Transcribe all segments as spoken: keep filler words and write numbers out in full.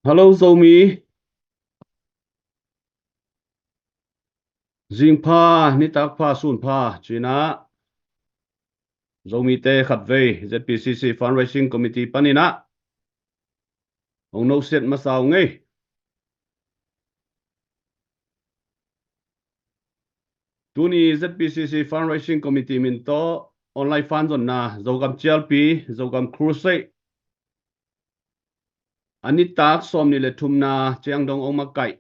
Hello Zomi. Zing pha, nitak pha, sun pha, ci-in ah Zomite khatvei Z P C C Fundraising Committee panin ah hong nusiat masa ung ei. Tuni Z P C C Fundraising Committee min tawh online fund zonna Zogam Cialpi, Zogam Crusade a nitak sawmnih le thumna ciang dong hong makaih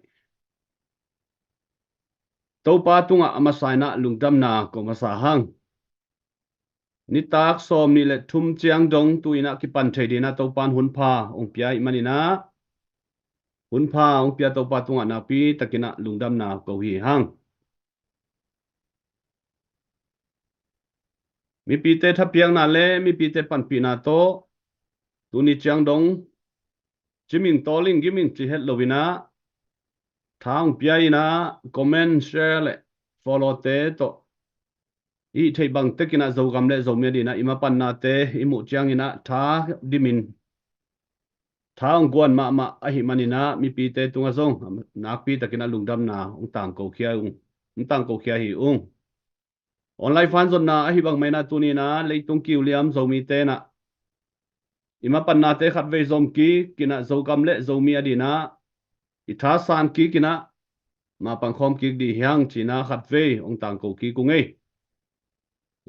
Topa tungah a masa in ah lungdamna ko masa hang. Nitak sawmnih le thum ciang dong tu-in ah kipan thei dingin ah Topa'n hun pha hong pia ahih manin ah, hun pha hong pia Topa tungah nakpi takin ah lungdamna ko hi hang. Mipite thapiakna le mipite panpihna tawh tuni ciang dong ciming tawling giming ci het lo-in ah, tha hong pia in ah, comment, share le follow-te tawh i theih bang tekin ah Zogam le Zomi adingin ah i mapannate i muh ciangin ah tha dimin tha hong guan mahmah ahih manin ah mipite tungah zong nakpi takin ah lungdamna hong tangko khia ung, hong tangko khia hi ung. Online fund zonna ahih bang mah in ah tuni-in ah leitung kiuliam Zomite in ah i mapannate khatvei zom kik in ah Zogam le Zomi adingin ah i tha san kik in ah mapang khawm kik ding hi hang ci-in ah khatvei hong tangko kik ung ei.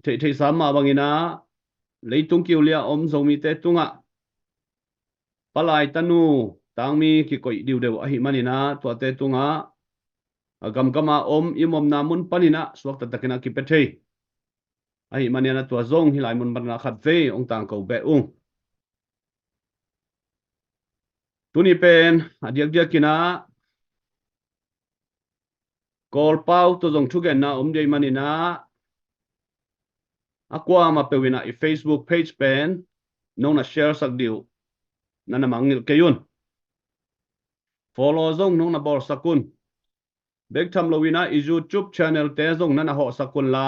Theihtheihsa mah bangin ah leitung kiulia om Zomite tungah palai tanu tangmi kikoih diudeu ahih manin ah tuate tungah a gamgama om i omna mun panin ah suakta takin ah kipia thei ahih manin ah tua zong hih lai mun panin ah khatvei hong tangko beh ung. Tuni pen a diakdiakin ah Kawlpau tawh zong thugenna om ding ahih manin ah a kuamah peuh in ah i Facebook page pen nong na share sak ding uh na na mangngilh kei un. Follow zong nong na bawlsak un. Bek tham lo-in ah i YouTube channel-te zong na na hawhsak un la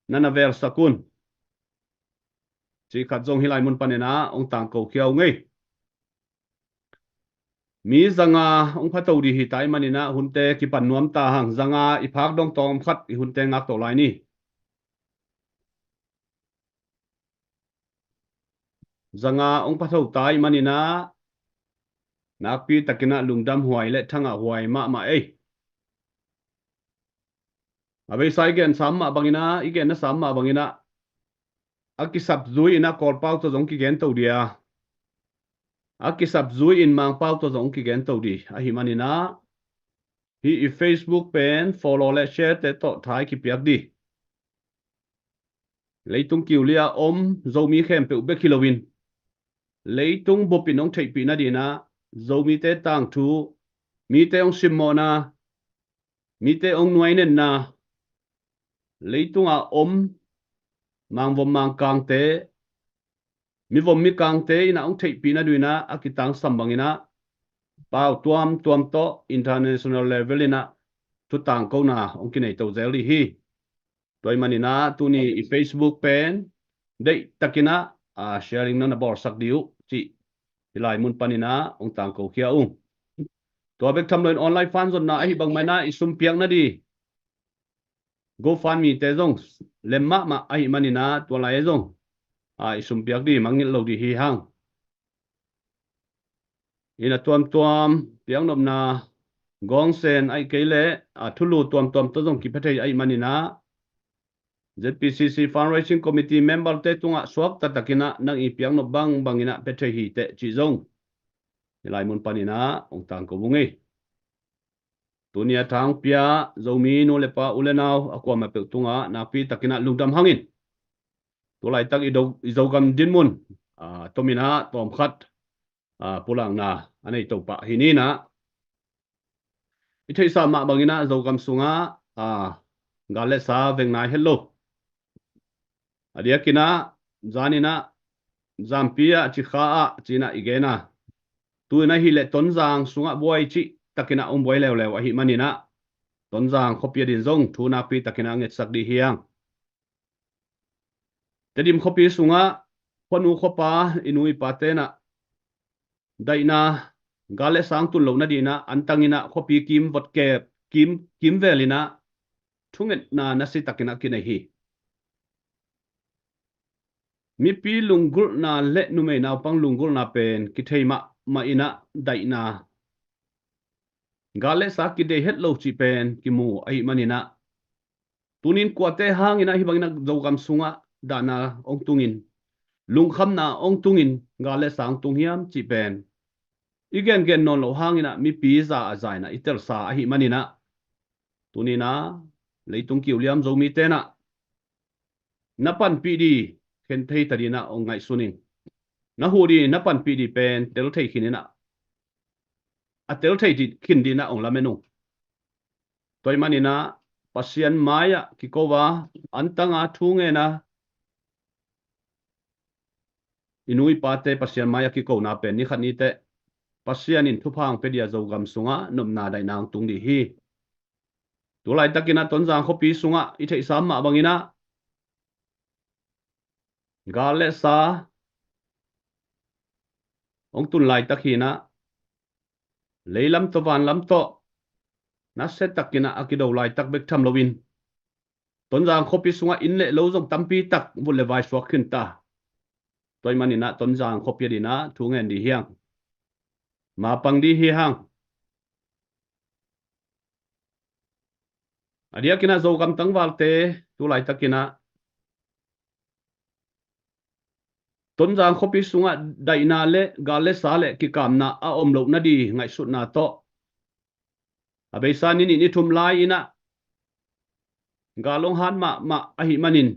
na na velsak un. Cih khat zong hih lai mun panin ah hong tangko khia ung ei. Mi zanga hong pha to ding hi ta ahih manin ah hunte kipan nuam ta hang, zanga i phak dong tawm khat i hunte ngak to lai ni. Zanga hong pha to ta ahih manin ah nakpi takin ah lungdam huai le thangah huai mahmah ei. A beisa i gen sam mah bangin ah, i genna sam mah bangin ah a kisap zui in ah Kawlpau tawh zong kigen to ding a, a kisap zui in Mangpau tawh zong kigen to ding ahih manin ah hih i Facebook pen follow le share-te tawh tha i kipiak ding. Leitung kiulia om Zomi khempeuh bek hi loin leitung bupin hong theihpih nadingin ah Zomite tangthu, mite hong simmawhna, mite hong nuainenna, leitungah om mangvom mangkangte, mivom mikangte in ah hong theihpih nadingin ah a kitangsam bangin ah pau tuamtuam tawh international level in ah thutangkona hong kinei to zel ding hi. Tua ahih manin ah tuni i Facebook pen deih takin ah sharing na na bawlsak ding uh cih hih lai mun panin ah hong tangko khia ung. Tua bek tham loin online fund zonna ahih bang mah in ah i sumpiak nading GoFundMe-te zong lem mahmah ahih manin ah tua lai zong i sumpiak ding mangngilh lo ding hi hang. Inn a tuamtuam piaknopna gawngsen ahih kei leh a thulu tuamtuam tawh zong kipia thei ahih manin ah Z P C C Fundraising Committee member-te tungah suakta takin ah nang i piaknop bangbangin ah pia thei hi teh cih zong hih lai mun panin ah hong tangko ung ei. Tuni a tha hong pia Zomi nu le pa, u le nau a kuamah peuh tungah nakpi takin ah lungdam hangin, tu laitak i do, i Zogam dinmun a tomin ah tawmkhat a pulakna a nei to pah hi ni in ah, i theihsa mah bangin ah Zogam sungah a gal le sa veng nai het lo. A diakin ah zanin ah Zampi ah, Cikha ah ci-in ah i gen a, tu-in ah hileh Tonzang sungah buai cih takin ah hong buai leuleu ahih manin ah Tonzang khuapi adingin zong thu nakpi takin ah ngetsak ding hi hang. Tedim khuapi sungah khuanu khuapa, i nu i pate in ah daihna, gal le sa hong tun loh nadinah antang inah khuapi kim vot kep, kim, kimvel inah thungetna nasia takinah kinei hi. Mipi lunggulhna le numei naupang lunggulhna pen kithei mahmah inah daihna, gal le sa kidei het lo cih pen kimu ahih maninah, tunin kuate hanginah hih banginah Zogam sungah dahna hong tungin, lungkhamna hong tungin, gal le sa hong tung hiam cih pen i gengen nawn loh hanginah mipi za a za inah i telsa ahih maninah, tuninah leitung kiuliam Zomi tenah na panpih di khen thei ta dinah hong ngaihsun ing. Na huh di, na panpih di pen tel thei khin inah, a tel thei di khin dinah hong lamen ung. Tua ahih maninah Pasian mai-ah kiko a, antanga thu ngen a, i nu i pate Pasian mai-ah kikona pen ni khat ni teh Pasian in thupha hong pia dia Zogam sungah nopna daihna hong tung dih hi. Tu laitakinah Tonzang khuapi sungah i theihsa mah banginah gal le sa hong tun laitak hinah, leilam tawh vanlam tawh nasia takinah a kido laitak bek tham loin, Tonzang khuapi sungah inn le lo zong tampi tak vut le vai suak khin ta. Tua ahih maninah Tonzang khuapi a dinah thu ngen dih hiang. Mapang dih hi hang. A diakinah Zogam tangvalte tu laitakinah Tonzang khuapi sungah daihna le gal le sa le kikamna a om loh nadi ngaihsutna tawh, a beisa ni nih ni thum lai inah gal hong hat mahmah ahih manin,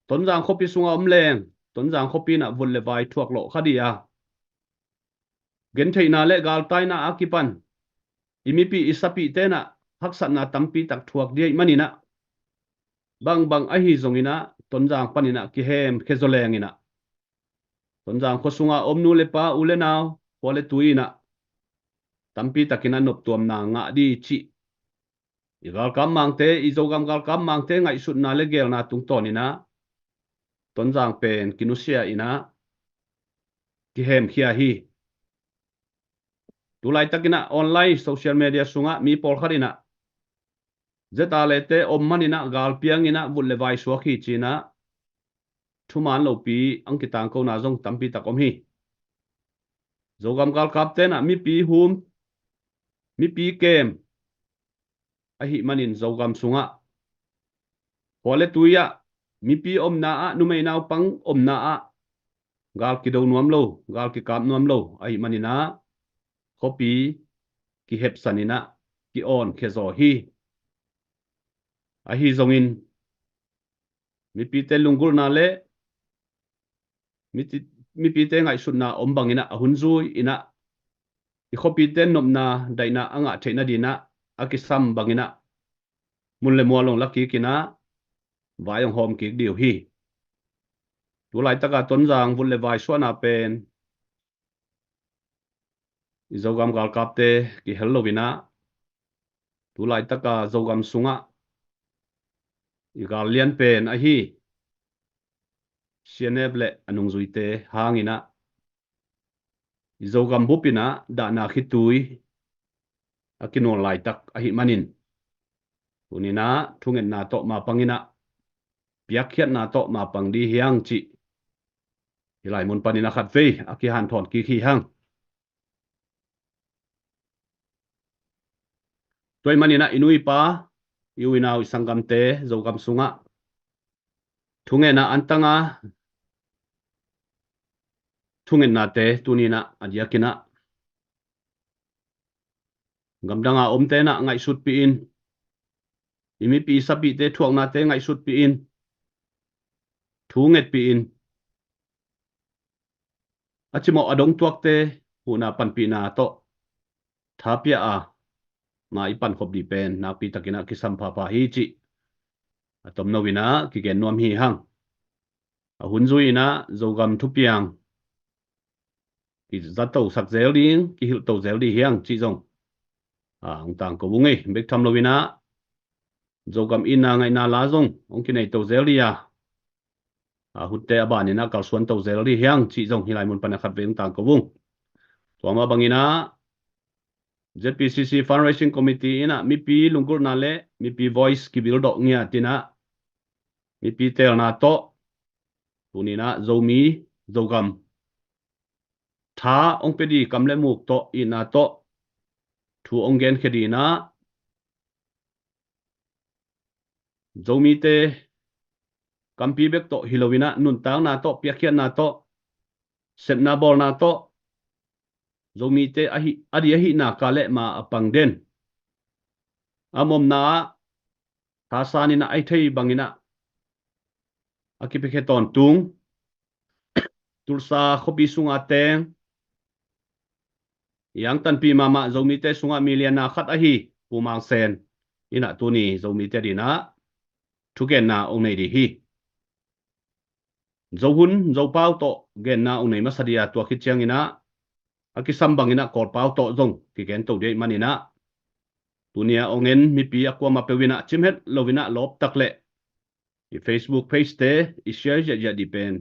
Tonzang khuapi sungah om leng Tonzang khuapi inah vut le vai thuak lawh kha dih a, gentheihna le galtaina a kipan i mipi i sapi tenah haksatna tampi tak thuak dih ahih maninah, bangbang ahi zonginah Tonzang paninah kihemkhia zaw lenginah, Tonzang khua sungah om nu le pa, u le nau, khua le tui inah tampi takinah noptuamna ngah dih cih i galkap mangte, i Zogam galkap mangte ngaihsutna le gelna tungtawninah Tonzang pen kinusia inah kihemkhia hi. Tu laitakinah online social media sungah mi pawlkhat inah Z R lete om maninah gal pianginah vut le vai suak hi cinah thuman lopi ang kitangkona zong tampi tak om hi. Zogam galkap tenah mipi hum, mipi kem ahih manin Zogam sungah, khua le tui ah, mipi omna ah, numei naupang omna ah gal kido nuam lo, gal kikap nuam lo ahih maninah khuapi kihepsan inah ki-awn khia zaw hi. Ahi zongin mipite lunggulhna le miti-, mipite ngaihsutna om banginah a hun zui inah i khuapite nopna daihna a ngah theih nadinah a kisam banginah mun le mual hong la kik inah vai hong hawm kik dih uh hi. Tu laitaka Tonzang vut le vai suahna pen i Zogam galkapte kihel lo inah, tu laitaka Zogam sungah i gal lian pen ahi C N F le a nungzuite hanginah i Zogam bup inah dahna khitui a kinual laitak ahih manin, tuninah thungetna tawh mapang inah, piakkhiatna tawh mapang dih hiang cih hih lai mun panin a khatvei a kihanthawn kik hi hang. Tua ahih maninah i nu i pa, i u i nau, i sanggamte Zogam sungah thungetna antanga thungetnate tuninah a diakinah gamdanga omte nah ngaihsutpih in, i mipi sapihte thuaknate ngaihsutpih in, thu ngetpih in, a cimawh a dongtuakte huhna panpihna tawh thapia a, ma i pankhop dih pen nakpi takinah kisam phapha hi cih a tomno inah kigen nuam hi hang. A hun zui inah Zogam thupiang kizato sak zel ding, kihilhto zel dih hiang cih zong a, hong tangko ung ei. Bek tham lo inah Zogam itna ngaihna la zong hong kineito zel dih a, a, hutte a baninah kalsuanto zel dih hiang cih zong hih lai mun pan a khatvei hong tangko ung. Tua mah bangin ah Z P C C Fundraising Committee in ah mipi lunggulhna le mipi voice kibildawh ngiat in ah mipi teelna tawh tuni in ah Zomi Zogam tha hong pia ding kam le muk tawh itna tawh thu hong genkhia ding in ah Zomite kampi bek tawh hi lo in ah nuntakna tawh piakkhiatna tawh sepna bawlna tawh Zomite a ding ahihna ka le ma a pang den a mawhna ah thasan in ah a thei bangin ah a kipiakhia tawntung Tulsa khuapi sunga teng i angtanpih mahmah Zomite sungah milianna khat ahi Pu Mang Sen in ah tuni Zomite ading in ah thugenna hong nei ding hi. Zo hun Zo pau tawh genna hong nei masa ding a, tua khit ciangin ah a kisam bangin ah Kawl pau tawh zong kigen to ding ahih manin ah tuni a hong en mipi a kuamah peuh in ah cimhet lo in ah lawp tak le i Facebook page te i share ziahziah ding pen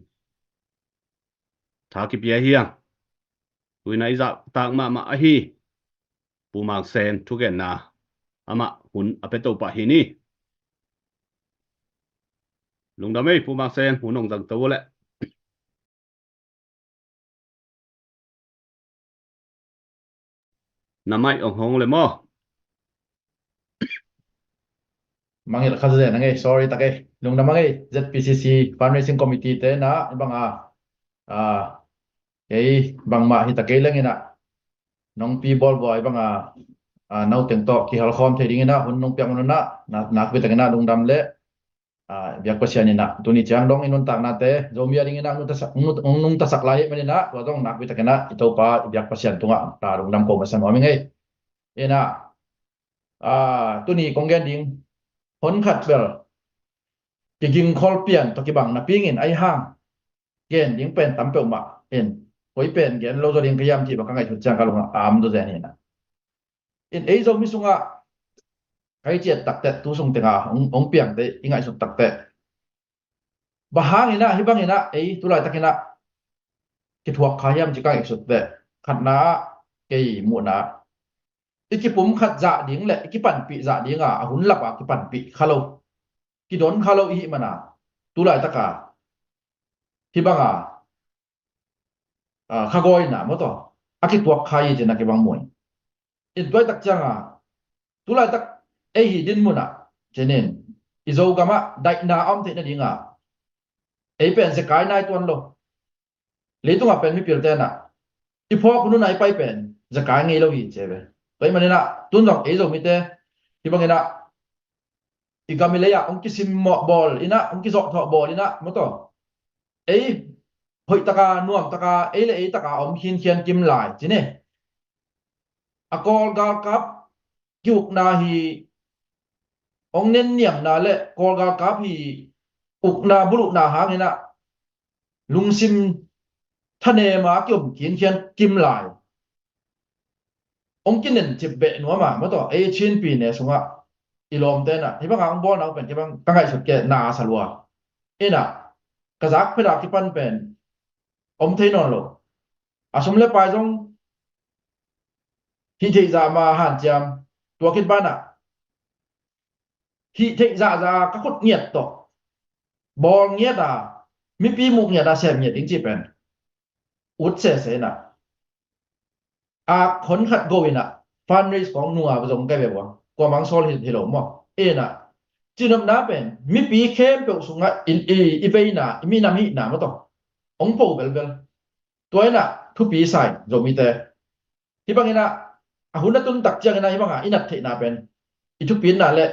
tha kipia hi hang. Tu in ah i zahtak mahmah ahi Pu Mang Sen thugenna amah hun a pia to pah hi ni. Lungdam ei Pu Mang Sen, hun hong zang to uh leh. Na mic hong hong le maw? Mangngilh kha zen a ngei, sorry tak ei. Lungdam a ngei, Z P C C Fundraising Committee te in ah i bang a, a, kei bangmah hi ta kei leng in ah nong pi bawl buai bang a, a, nauteng tawh kiholkhawm thei ding in ah hun nong piak man un ah na, nakpi tak in ah lungdam le, a, biak Pasian in ah tuni ciang dong i nuntaknate Zomi ading in ah nungtasak, nung, nungtasak lai ahih manin ah tua dong nakpi tak in ah i Topa i biak Pasian tungah, a, lungdam ko masa nuam ing ei. In ah, a, tuni kong gen ding hon khat bel kigingkhol pian tawh kibang napi-in ahih hang gen ding pen tam peuhmah in, koi pen gen lo zaw ding ka hiam cih bang ka ngaihsut ciang ka lungah a om zaw zen hi in ah. In ei Zomi sungah ka i ciat tak teh, tu sung teng a hong, hong piangte i ngaihsut tak teh, bang hang in ah hih bang in ah ei tu laitak in ah kithuak kha hiam cih ka ngaihsut teh, khatna ah kei muhna ah i kipumkhat zah ding le i kipanpih zah ding a, a hun lap a kipanpih kha lo, kidon kha lo i hih man a, tu laitak a hih bang a, a, kha gawina maw taw, a kituak kha hi cih na kibang mu hi. In tua laitak ciang a, tu laitak ei hih dinmun ah cih in i Zogam ah daihna a om theih nading a, ei pen zekai nai tuan lo. Leitung ah pen mipilte in ah i phawk hun a i pai pen zekai ngei lo hi ci ve. Tua ahih manin ah tun zong ei Zomite hih bangin ah i gam i lei ah hong kisimmawh bawl in ah, hong kizawhthawh bawl in ah maw taw, ei hoih taka, nuam taka, ei le ei taka om khinkhian kim lai cih in, a Kawl galkap kiukna hi, hong nenniamna le Kawl galkap hi ukna buluhna hangin ah lungsim thanem a kiom khinkhian kim lai, hong kinen cip beh nuam a maw taw, ei Chin pyine sungah i lawmte in ah hih bang a hong bawlna uh pen kei bang ka ngaihsut kei na a sa lua. In ah ka zak phet a kipan pen om thei nawn lo. A sum le pai zong hih theih zah ma hanciam, tua khit banah hih theih zahzah a ka khut ngiat tawh bawl ngiat a, mipi muh ngiat a sem ngiat ding cih pen ut sese in ah, a hon khat go in ah fundraise kong nunga zong ka ve ua, kuamang sawl hi, hi lo maw. In ah cinopna pen mipi khempeuh sungah in, i, i veina, i minam hihna maw taw hong po belbel. Tua in ah thupi sa ing Zomite. Hih bangin ah a hun a tun tak ciangin ah hih bang a i nat theihna pen i thupitna le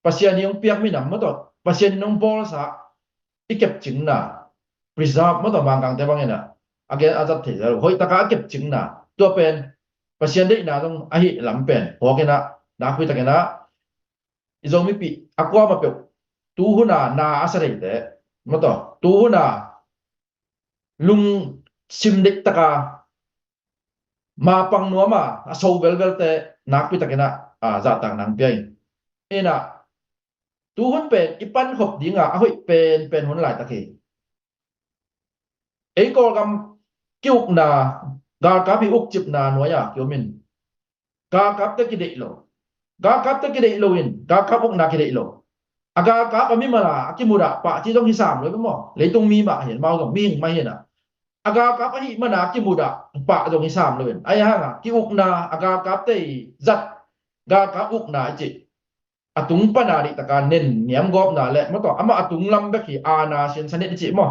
Pasian in hong piak minam maw taw, Pasian in hong bawlsa i kepcingna, preserve maw taw, Mangkangte bangin ah a gen a zat thei lo, hoih taka a kepcingna, tua pen Pasian deihna zong ahi lam pen phawk in ah, nakpi takin ah i Zomipih a kuamah peuh tu hun a na a sa theite maw taw, tu hun a lungsim deih taka mapang nuam a, a so velvelte nakpi takin ah, a, zahtakna hong pia ing. In ah tu hun pen i pankhop ding a, a hoih penpen hun laitak hi. Ei Kawlgam kiukna Galkap hi ukcipna nuai-a kiom in. Galkapte kideih lo. Galkapte kideih lo in, galkap ukna kideih lo. A galkap a mimal a a kimudah pah ci zong hi sam lo maw. Leitung mi mah hi in, amau zong mihing mah hi in a. A galkap ahih mana kimudah pah zong hi sam lo in. Ahi hanga ki-ukna, a galkapte i zat galkap ukna i cih, a tung pana dihtaka nen niamgawpna le maw tawh, amah a tung lam bek hi, aana siansa nit i cih maw,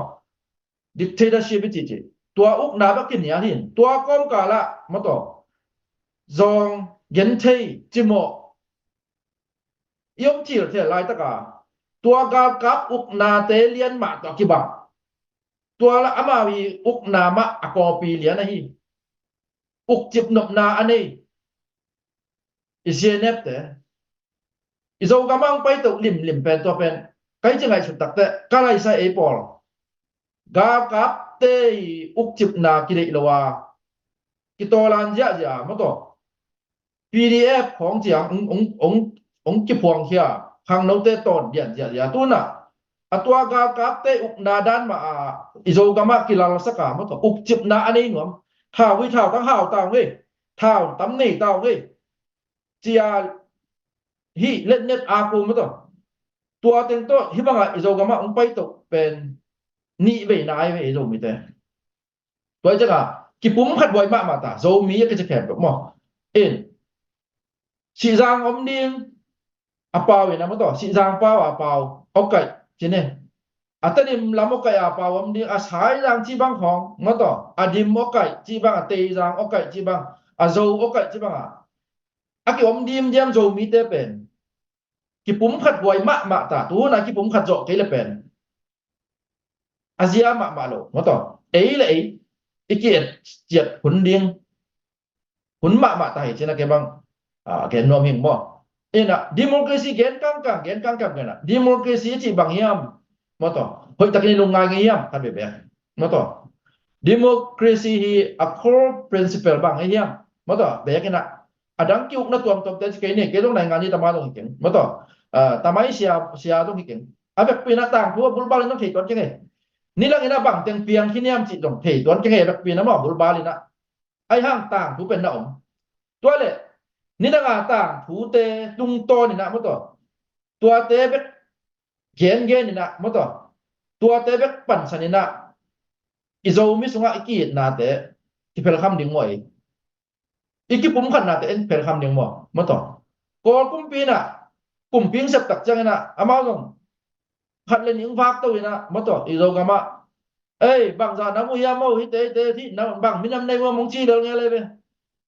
dictatorship i cih cih, tua ukna bek kinial hi in. Tua kawmkalah maw tawh, zawng, genthei, cimawh i om thilthel laitaka tua galkap uknate lian mah tawh kibang. Tua la amau i ukna mah a kawpi lian ahi. Ukcip nopna a nei i C N F te, i Zogam ah hong paito limlim pen, tua pen kai ci ngaihsut takte ka laisa ei pawl, galkapte i ukcipna kideih lo a kitawlan ziahziah maw tawh, P D F khawng ciang hong, hong, hong, hong kiphuangkhia khangnote tawn dian ziahziah tunah a tua galkapte ukna dan mah a i Zogam ah kilalsak a maw tawh, ukcipna a nei nuam. Thau hi, thau tang hau ta ung ei, thau tam nei ta ung ei, cia hi letnet a ku maw tawh. Tua teng tawh hih bangah i Zogam ah hong paito pen nih veina ai ve i Zomite. Tua hi ciangah kipumkhat huai mahmah ta, Zomi a kici khempeuh maw. In Sihzang om ding a pau in a maw tawh, Sihzang pau a pau, awkaih ci ni. A Tedim lam awkaih a pau om ding, a Saizang ci bang khawng maw tawh, a Dim awkaih ci bang, a Teizang awkaih ci bang, a Zo awkaih ci bang a a kiom dimdiam Zomite pen kipumkhat huai mahmah ta, tuhuna kipumkhat zawh kei le pen a zia mahmah lo maw tawh. Ei le ei i ki-et ciat hun ding hun mahmah ta hi cina kei bang, ah, gen nuam hing maw. Ina democracy gen kangkang, gen kangkang kena, democracy i cih bang hiam maw tawh, hoihtakin i lungngai ngei hiam? Khat bekbek maw tawh. Democracy hi a core principle bang hi hiam maw tawh? Bek ina a dang ki-ukna tuamtuamte ci kei ni, kei zong naingan hi, tama zong hi keng maw tawh. Ah, tamai sia, sia zong hi keng. A bekpi ina tangthu a bulbal in zong thei tuan keng e. Nidang ina bang teng piang khin hiam cih zong thei tuan keng e, a bekpi ina maw, bulbal ina. Ahi hang tangthu pen na om. Tua le nidang a tangthute tungtawn ina maw tawh, tuate bek gengen ina maw tawh, tuate bek pansan ina i Zomi sungah i ki-itnate kiphelkham ding maw ei? I kipumkhatnate en phelkham ding maw, maw tawh. Kawl kumpi ina kumpi hong sep tak ciang ina amau zong khat le nih hong vakto ina maw tawh, i Zogam ah, ei, bangzah nam uh hiam maw, hite hite hih nam bang minam nei uh a mong ci lel ngel ei ve.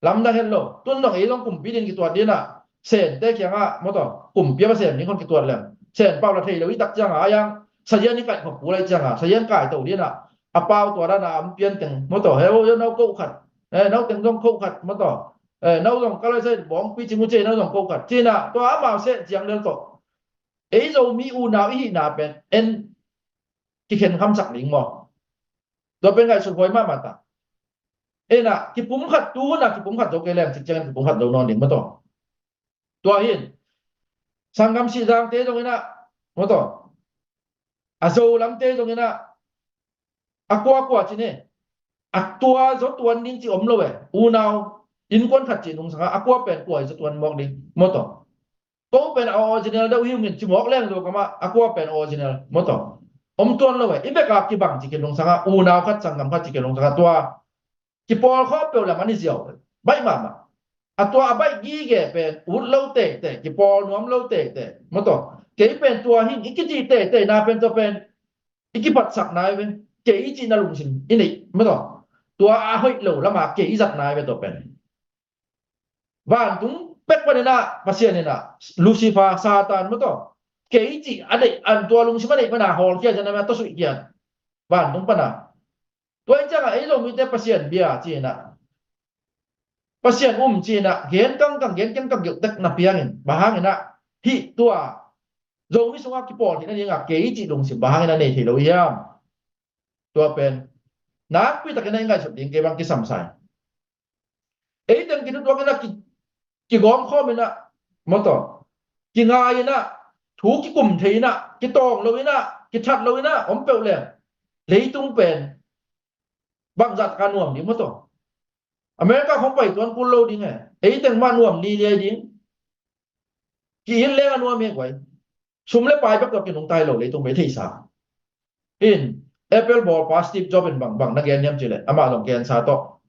Lamdang het lo. Tun zong ei zong kumpi din kituat dina, Sente kiangah maw tawh, kumpi a va sem ding khon kituat leng, Sen pau la thei lo i tak ciangah, a yang sazian i kaih khop pu lai ciangah sazian kaito dina, a pau tua dana a om pian teng maw tawh, he, oh, nau ko khat, eh, nau teng zong ko khat maw tawh, eh, nau zong ka lai sai bawngpi ci mu ci, nau zong ko khat cina, tua amau seh ciang lel tawh ei Zomi unau i hihna pen en kikhen khamsak ding maw. Tua pen ngaihsut huai mahmah ta. Ina kipumkhat, tuhuna kipumkhat zo kei leng cik ciangin kipumkhat zo nawn ding maw tawh. Tua hin sanggam Sihzangte zong ina maw tawh, a Zo lamte zong ina a kuakua ci ni, a tua zo tuan ding ci om lo e. Unau innkuan khat cih nungsangah a kua pen kua i zo tuan mawk ding maw tawh. Ko pen a original deuh hi ung in ci mawk leng, Zogam ah a kua pen original maw tawh om tuan lo e. I bek a kibang ci kei nungsangah, unau khat sanggam khat ci kei nungsangah tua kipawl khawh peuh lam an i ziau baih mahmah. A tua a baih gige pen ut lo teitei, kipawl nuam lo teitei maw tawh. Kei pen tua hing i kicih teiteina pen tua pen i kiphatsakna hi ve. Kei i cihna lungsim i neih maw tawh, tua a hoih lo lama kei i zatna hi ve tua pen. Vantung pek panin ah Pasian in ah Lucifer, Satan maw tawh, kei cih a deih an, tua lungsim a neih pana hawlkhia cian a mia tawsuih kian vantung pana. Tua hi ciangah ei Zomite Pasian bia ci-in ah, Pasian um ci-in ah gen kangkang, gen kangkang gelhtek na piangin, bang hangin ah hih tua Zomi sungah kipawl theihna dingah kei cih lungsim bang hangin a nei thei lo hiam? Tua pen nakpi takin a i ngaihsut ding kei bang kisam sa hi. Ei teng kithutuak in ah ki, kigawm khawm in ah maw tawh, kingai in ah, thu kikum thei in ah, kitawng lo in ah, kithat lo in ah om peuh leng leitung pen bangzah taka nuam ding maw tawh. America khong pai tuan kul lo ding e. Ei teng mah nuam liliai ding. Ki-it leng a nuam hi guai. Sum le pai bek tawh kinungta hi lo leitung bei theisa. In Apple bawlpa Steve Jobs in bang bang na gen hiam cih leh amah zong gensa tawh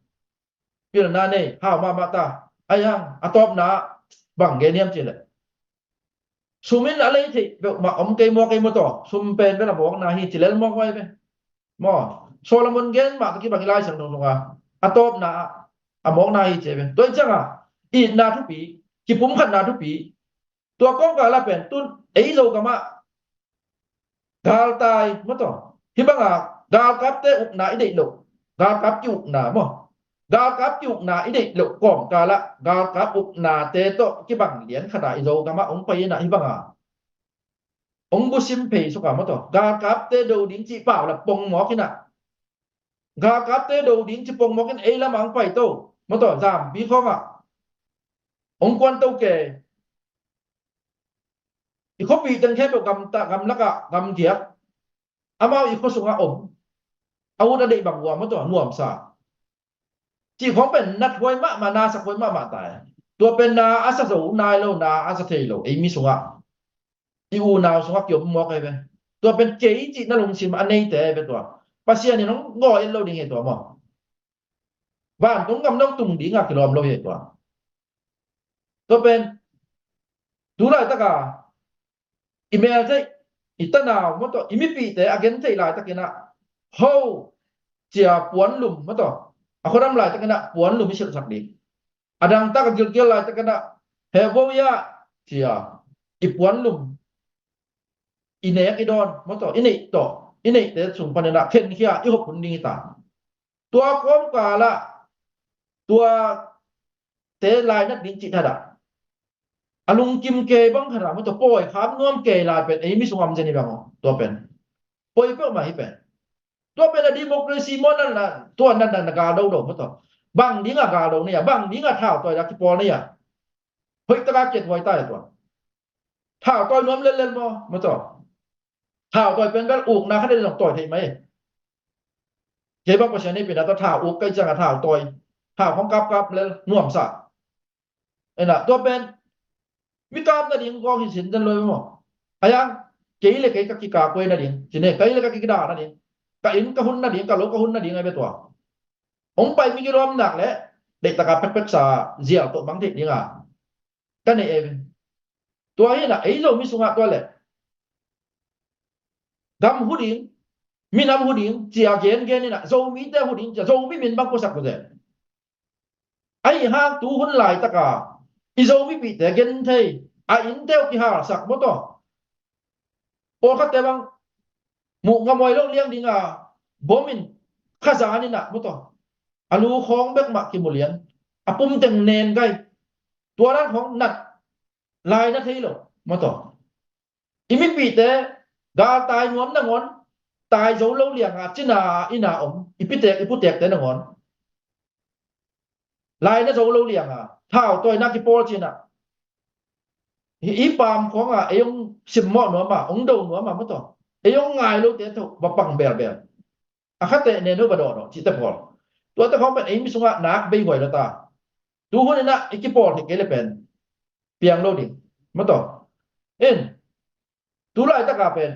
pilna nei hau mahmah ta. Ahi hang a tawpna ah bang gen hiam cih leh sum in a lei theih peuhmah om kei maw kei maw tawh sum pen bel a mawkna hi ci lel mawk vai ve. Maw Solomon gen mah tawh kibang i Lai Siangtho sungah a tawpna ah a mawkna hi ci ve. Tua hi ciangah itna thupi, kipumkhatna thupi. Tua kawngkal ah pen tun ei Zogam ah galtai maw tawh hih banga galkapte ukna i deih loh, galkap ki-ukna maw, galkap ki-ukna i deih loh kawngkal ah galkap uknate tawh kibang lian khat ah i Zogam ah hong pai in ah hih banga hong busim phei suk a maw tawh galkapte do ding cih pau la pongmawk in ah galkapte do ding ci pongmawk in ei lam ah hong pai to maw tawh Zambi khawngah hong kuan to kei. I khuapih teng khempeuh gamta gamlakah gamgiak amau i khua sungah om a ut a deih bang uh a maw tawh nuamsa cih khawng pen nathuai mahmah, nasak huai mahmah ta e. Tua pen na a sa zo nai lo, na a sa thei lo ei mi sungah i unau sungah kiom mawk ahi ve. Tua pen kei cih na lungsim a neite ahi ve tua. Pasian in hong gawi et lo ding hi tua maw. Vantung gam dong tung dingah kilawm lo hi tua. Tua pen tu laitaka i mel theih, i tanau maw tawh i mipihte a gen theih laitakinah ho cia puanlum maw tawh a khuadam laitakinah puanlum i silhsak ding. A dangtak a gilkial laitakinah he bo ia cia i puanlum i nek i dawn maw tawh i neih tawh i neihte sung paninah khenkhia i hop hun ding hi ta. Tua kawmkalah tua te lainat ding cih thadah a lungkim kei bang khatah maw tua pawi kham nuam kei lai pen ei mi sungam zen hi bang aw tua pen pawi peuhmah hi pen. Tua pen a democracy maw nan tua nan nan na gal do do maw tua bang ding a gal do nei a bang ding a thau tua a kipawl nei a hoih taka kiat huai ta tua thau tawi nuam lellel maw maw tawh. Thau tawi pen bel ukna khat in zong tawi thei mai. Kei bang Pasian nei pina tawh thau uk kai cianga thau tawi thau khong kapkap lel nuamsa. Ena tua pen mi kap nading gawng hi sin den loi maw. Ayang kei le kei ka kikak huai nading cine kei le ka kikida nading ka inn ka hun nading ka lo ka hun nading ai be tua. Hong pai mi kilawm nak le deihtaka pekpeksa zial tawh mang theih dinga ka nei e. Tua hinah ei Zomi sungah tua le gam hu ding minam hu ding cia gengen inah Zomite hu ding cia Zomi min bang puasak ute. Ahi hang tu hun laitaka i Zomipihte gen thei a innte uh kihalsak maw tawh. Pawlkhatte bang muh ngamawh lo liang dinga bom in khazan inah maw tawh a lu khawng bek mah kimu lian a pumteng nen gai tua dan khawng nat lai na thei lo maw tawh. I mipihte galtai nuam nangawn tai zo lo lianga cina ina om i pitek i putekte nangawn lai na zo lo lianga thau tawina kipawl cina i paam khawnga ei hong simmawh nuama hong do nuama maw tawh ei hong ngai lote tho va pang belbel. A khate nen uh va dawhdawh cihte pawl tuate khawng pen ei mi sungah nak bei huai lo ta. Tu hun inah i kipawl thei kei le pen piang lo ding maw tawh. In tu laitaka pen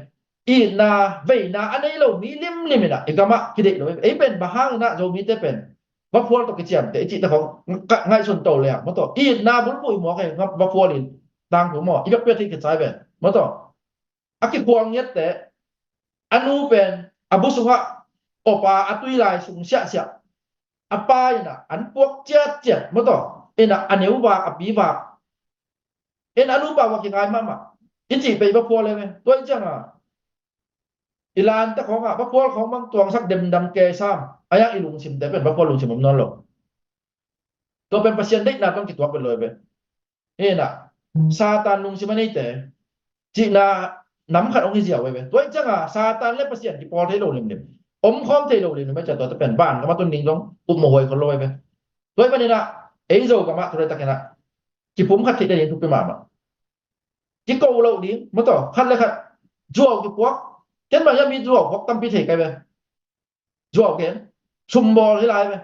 itna veina a nei lo mi limlim inah i gamah kideih lo ei pen bang hang inah Zomite pen vaphual tawh kiciamte i cihte khawng ngaihsun to le ah maw tawh itna bulphuh i muak ei vaphual in tangthu maw i vekpia thei kicai pen maw tawh. A kikhual ngiatte a nu pen a bu sungah awpa a tui lai sung siahsiah a pa inah an puak ciatciat maw tawh inah a neu vak a pi vak inah a nupa vak kingai mahmah i cih pei vaphual e ve. Tua i cianga i lante khawngah vaphual khawng bang tuangsak demdam ke sam a iang i lungsimte pen vaphual lungsim om nawn lo. Tua pen Pasian deihna tawng kituak vet lo e ve. Hena Satan lungsim a neite cihna nam khat hong hi ziau e ve. Tua i cianga Satan le Pasian kipawl thei lo limlim om khawm thei lo limlim a cia tuate pen van kama tun ding zong upmawh huai khol lo e ve. Tua i paninah ei Zogamah thulai takinah kipum khat theih nading thupi mahmah. Kiko loh ding maw tawh khat le khat zuau kipuak. Ken bang hiam mi zuau puak tampi thei kai ve. Zuau gen sumbawl hi lai ve.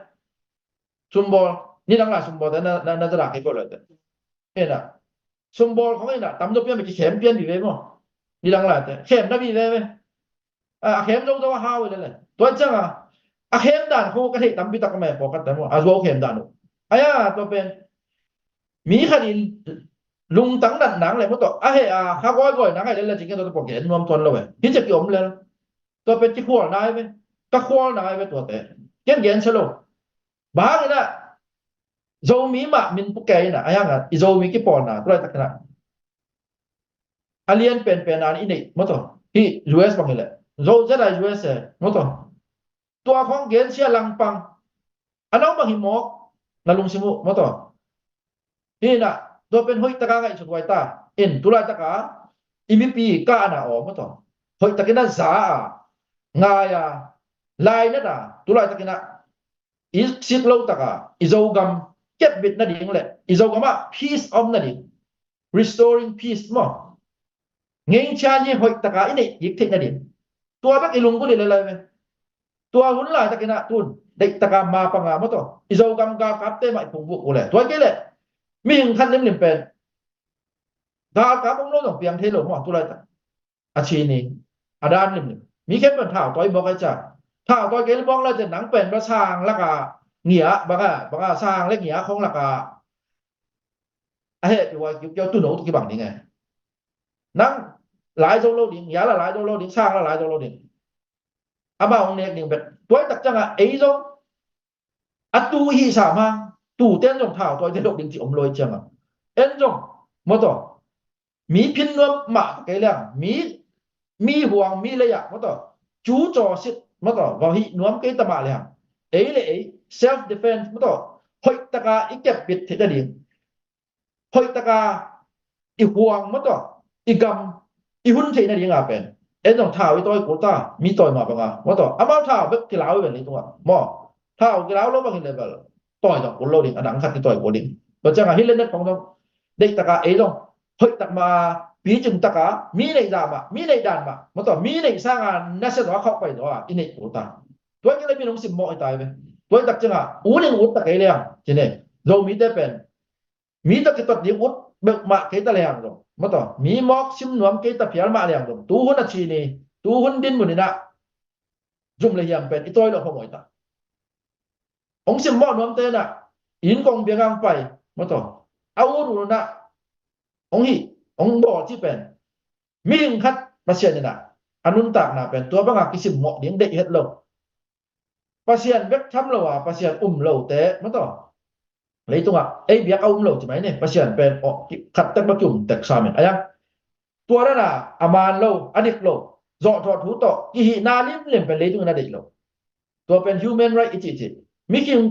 Sumbawl, nidang lai sumbawl te na, na, na zadah kei ko lai te. Ena, sumbawl khong ena, tamzaw pian bek kikhem pian vive maw. Nidang lai te khem na vive ve. A, a khem zozo a hau le le. Tua cianga a khem dan khong ka theih tampi tak a mai pawlkhat te maw, a zuau khem dan uh. Aya, tua pen mi khat in lungtang nat nang le maw tawh a he a kha gawigawina ngai le le cingken tua pawh gen nuam tuan lo ve. Hi cia ki om le. Tua pen kikhual nai ve. Ka khual nai ve tuate. Ken gen sia lo. Bang hangin ah Zomi mah min pukei inah a hiangah i Zomi kipawlna tulaitak inah a lian penpen an i neih maw tawh. Hi U S bang hileh Zo zeta U S e maw tawh. Tua khong gensia langpang a nau bang hi mawk na lungsim uh maw tawh. Hi inah tua pen hoih taka ngaihsut huai ta in tulaitaka i mipi ka ana aw maw tawh. Hoih takin a za a ngai a lainat a tulaitakin ah i sik lo taka i Zogam kepbit nading le i Zogamah peace om nading, restoring peace maw. Ngengchian hi hoih taka i neih kik theih nading. Tua bek i lunggulh i le lai ve. Tua hun laitakin ah tun deih taka mapanga maw tawh i Zogam galkapte mah i phungvuk uh le tua kei le mihing khat limlim pen galkap om lo zong piang thei lo maw tulaitak. A chi ni a dan limlim mi khempeuh thau tawi mawk ai ca. Thau tawi kei mawk lai cian nang pen bel sang laka ngia banga banga sang le ngia khong laka a heh piwai kiukiau tuno tu kibang ding e. Nang lai zo lo ding, ngia la lai zo lo ding, sang la lai zo lo ding. Amah hong nek ding bet tuaitak cianga ei zong a tu hi sam hang tu ten zong thau tawi te lo ding ci om lo ai cianga en zong maw tawh. Mi phin nuam mah kei liang mi mi huang mi lei ah maw tawh cu cawsit maw tawh va hih nuam kei ta mah liang ei le ei self defense maw tawh hoih taka i kepbit theih nading hoih taka i huang maw tawh i gam i hun theih nading a pen en zong thau i tawi kul ta mi tawi mah banga maw tawh amau thau bek kilau i ven leitungah maw thau kilau lo bangin level tawi zong kul lo ding a dang khat i tawi kul ding tua cianga hi le net khong zong deih taka ei zong hoih tak ma picing taka mi neih dah mah mi neih dan mah maw tawh mi neih sanga nasia zaw a khauh pai zaw a i neih kul ta. Tua kei le mi nong simmawh i tai ve. Tua i tak cianga u ning ut ta kei liang cine Zomite pen mi tawh kitot ding ut bek mah kei ta liang zong maw tawh mi mawk sim nuam kei ta phial mah liang zong tu hun a chi ni tu hun din mun inah zum le hiam pen i tawi lo phamawh i ta. Hong simmawh nuamte inah inn kong biagang pai maw tawh a ut unah hong hih hong bawl ci pen mihing khat Pasian inah a nuntakna pen tua banga kisimmawh ding deih het lo. Pasian bek tham lo a Pasian um lote maw tawh leitungah ei biak a um lo ci mai ni Pasian pen aw khat tek bek kium tek samin a yang tua dana a man lo a dik lo zawhthawh thu tawh kihihna limlim pen leitung in a deih lo. Tua pen human right i cihcih mihing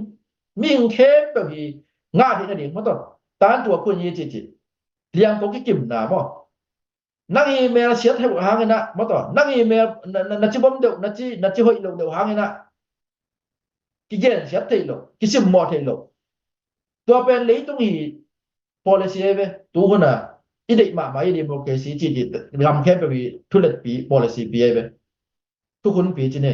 mihing khempeuh hi ngah theih nading maw tawh tan tua khun hi cihcih liangko kikimna maw. Nang i mel siat heuh hanginah maw tawh nang i mel na ci bom deuh na ci hoih loh deuh hanginah kigen siat theih loh kisimmawh theih loh. Tua pen leitung hi policy ei ve tu huna i deih mahmah i democracy ci ti gam khempeuh hi thuletpi policy pi ei ve. Thukhunpi ci ni.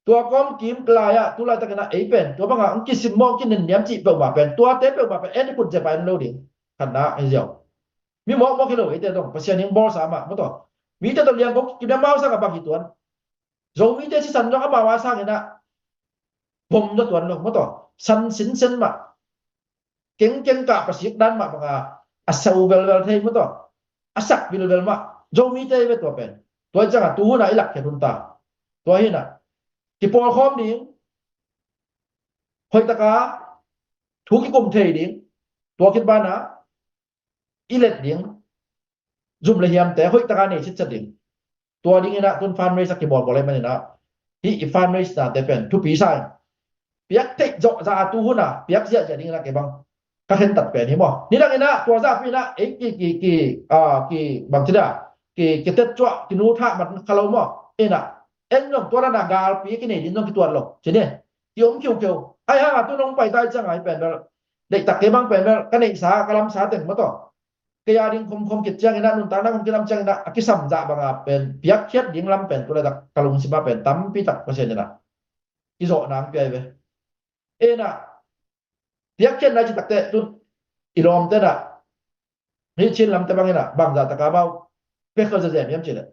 Tua kawm kim lai ah tu laitakin ah ei pen tua bangah ang kisimmawh kinenniam cih peuhmah pen tuate peuhmah pen en i kut zepa en lo ding. Khatna ei ziau mi mawkmawk hi lo eite dong Pasian hing bawlsa mah maw tawh mite tawh liangko kibia mau sang a bang hi tuan. Zomite sisan zong amau a sanginah vom zaw tuan lo maw tawh san sinsen mah kengkeng kah pasik dan mah banga a sau velvel thei maw tawh a sak vilvel mah Zomite ve tua pen. Tua ciangah tu huna i lakkhiat hun ta. Tua hinah kipawlkhawm ding hoihtaka thu kikum thei ding tua kit banah i let ding zum le hiamte hoihtaka nei sitset ding. Tua dinginah tun fundraise a kibawlbawl ei maninah hih i fundraise nate pen thupi sa in piak theih zawh za a tu huna piak ziahziah dinginah kei bang ka khentat pen hi maw. Nidanginah tua zahpinah ei ki ki ki a ki bang cida ki kitetcuah kinuthah man kha lo maw. Inah en zong tua dana galpi kinei din zong kituat lo cini ki om khiukheu. Ai hanga tu nong paitai cianga hi pen bel deihtak kei bang pen bel ka neihsa ka lamsa teng maw tawh kei a ding khomkhom kit cianginah nuntakna khom kilam cianginah a kisamzah banga pen piakkhiat ding lam pen tulaitak ka lungsima pen tampitak Pasian inah i zawh nang piai ve. Enah Piakkhiatna ci takte tun i lawmte na, hih Chin lamte bangin ah bangzah taka amau pekha zazen hiam cileh,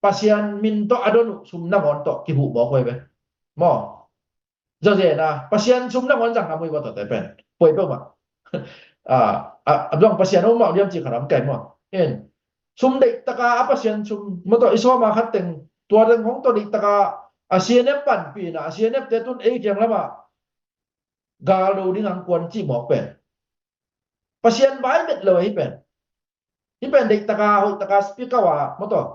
Pasian min tawh a don uh sum nangawn tawh kihuh mawk huai ve. Maw? Zazen a Pasian sum nangawn zang a mui va tawhte pen poi peuhmah. A, a, a bang Pasian a um mah liam ci kharam kai maw? En, sum deihtaka a Pasian sum maw tawh i sawma khat teng tua teng hong tawh deihtaka a C N F panpihna a C N F te tun ei kiang lama gal do ding ang kuan cih mawk pen Pasian vai met lo ahi pen. Hih pen deihtaka hoihtaka speaker wa maw tawh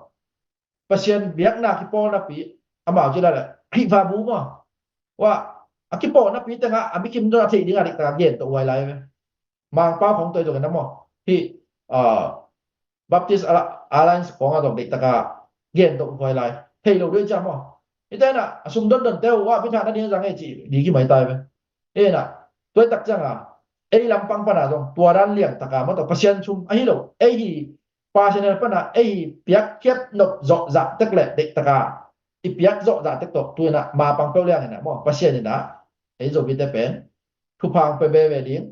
Pasian biakna kipawlnapi amau ci lala hih va bu maw? Wa a kipawlnapi tengah a mikim dong a theih dinga deihtaka gen tawh uai lai ve. Mangpau khong toi zong na maw? Hih, ah, Baptist Alliance khong a zong deihtaka gen tawh uai lai. Thei lo dei cia maw? Hih tena a sum dondon teu wa pithah na ding zang ei ci di kimai tai ve. Ena tuaitak cianga ei lampang pana zong tua dan liangtaka maw tawh Pasian sum ahi lo ei hi personal pana ei hi piakkhiat nop zawhzah tek le deihtaka i piak zawhzah tek tawh tuina mapang peuh liangina maw Pasian ina ei zopite pen thuphang pe veve ding.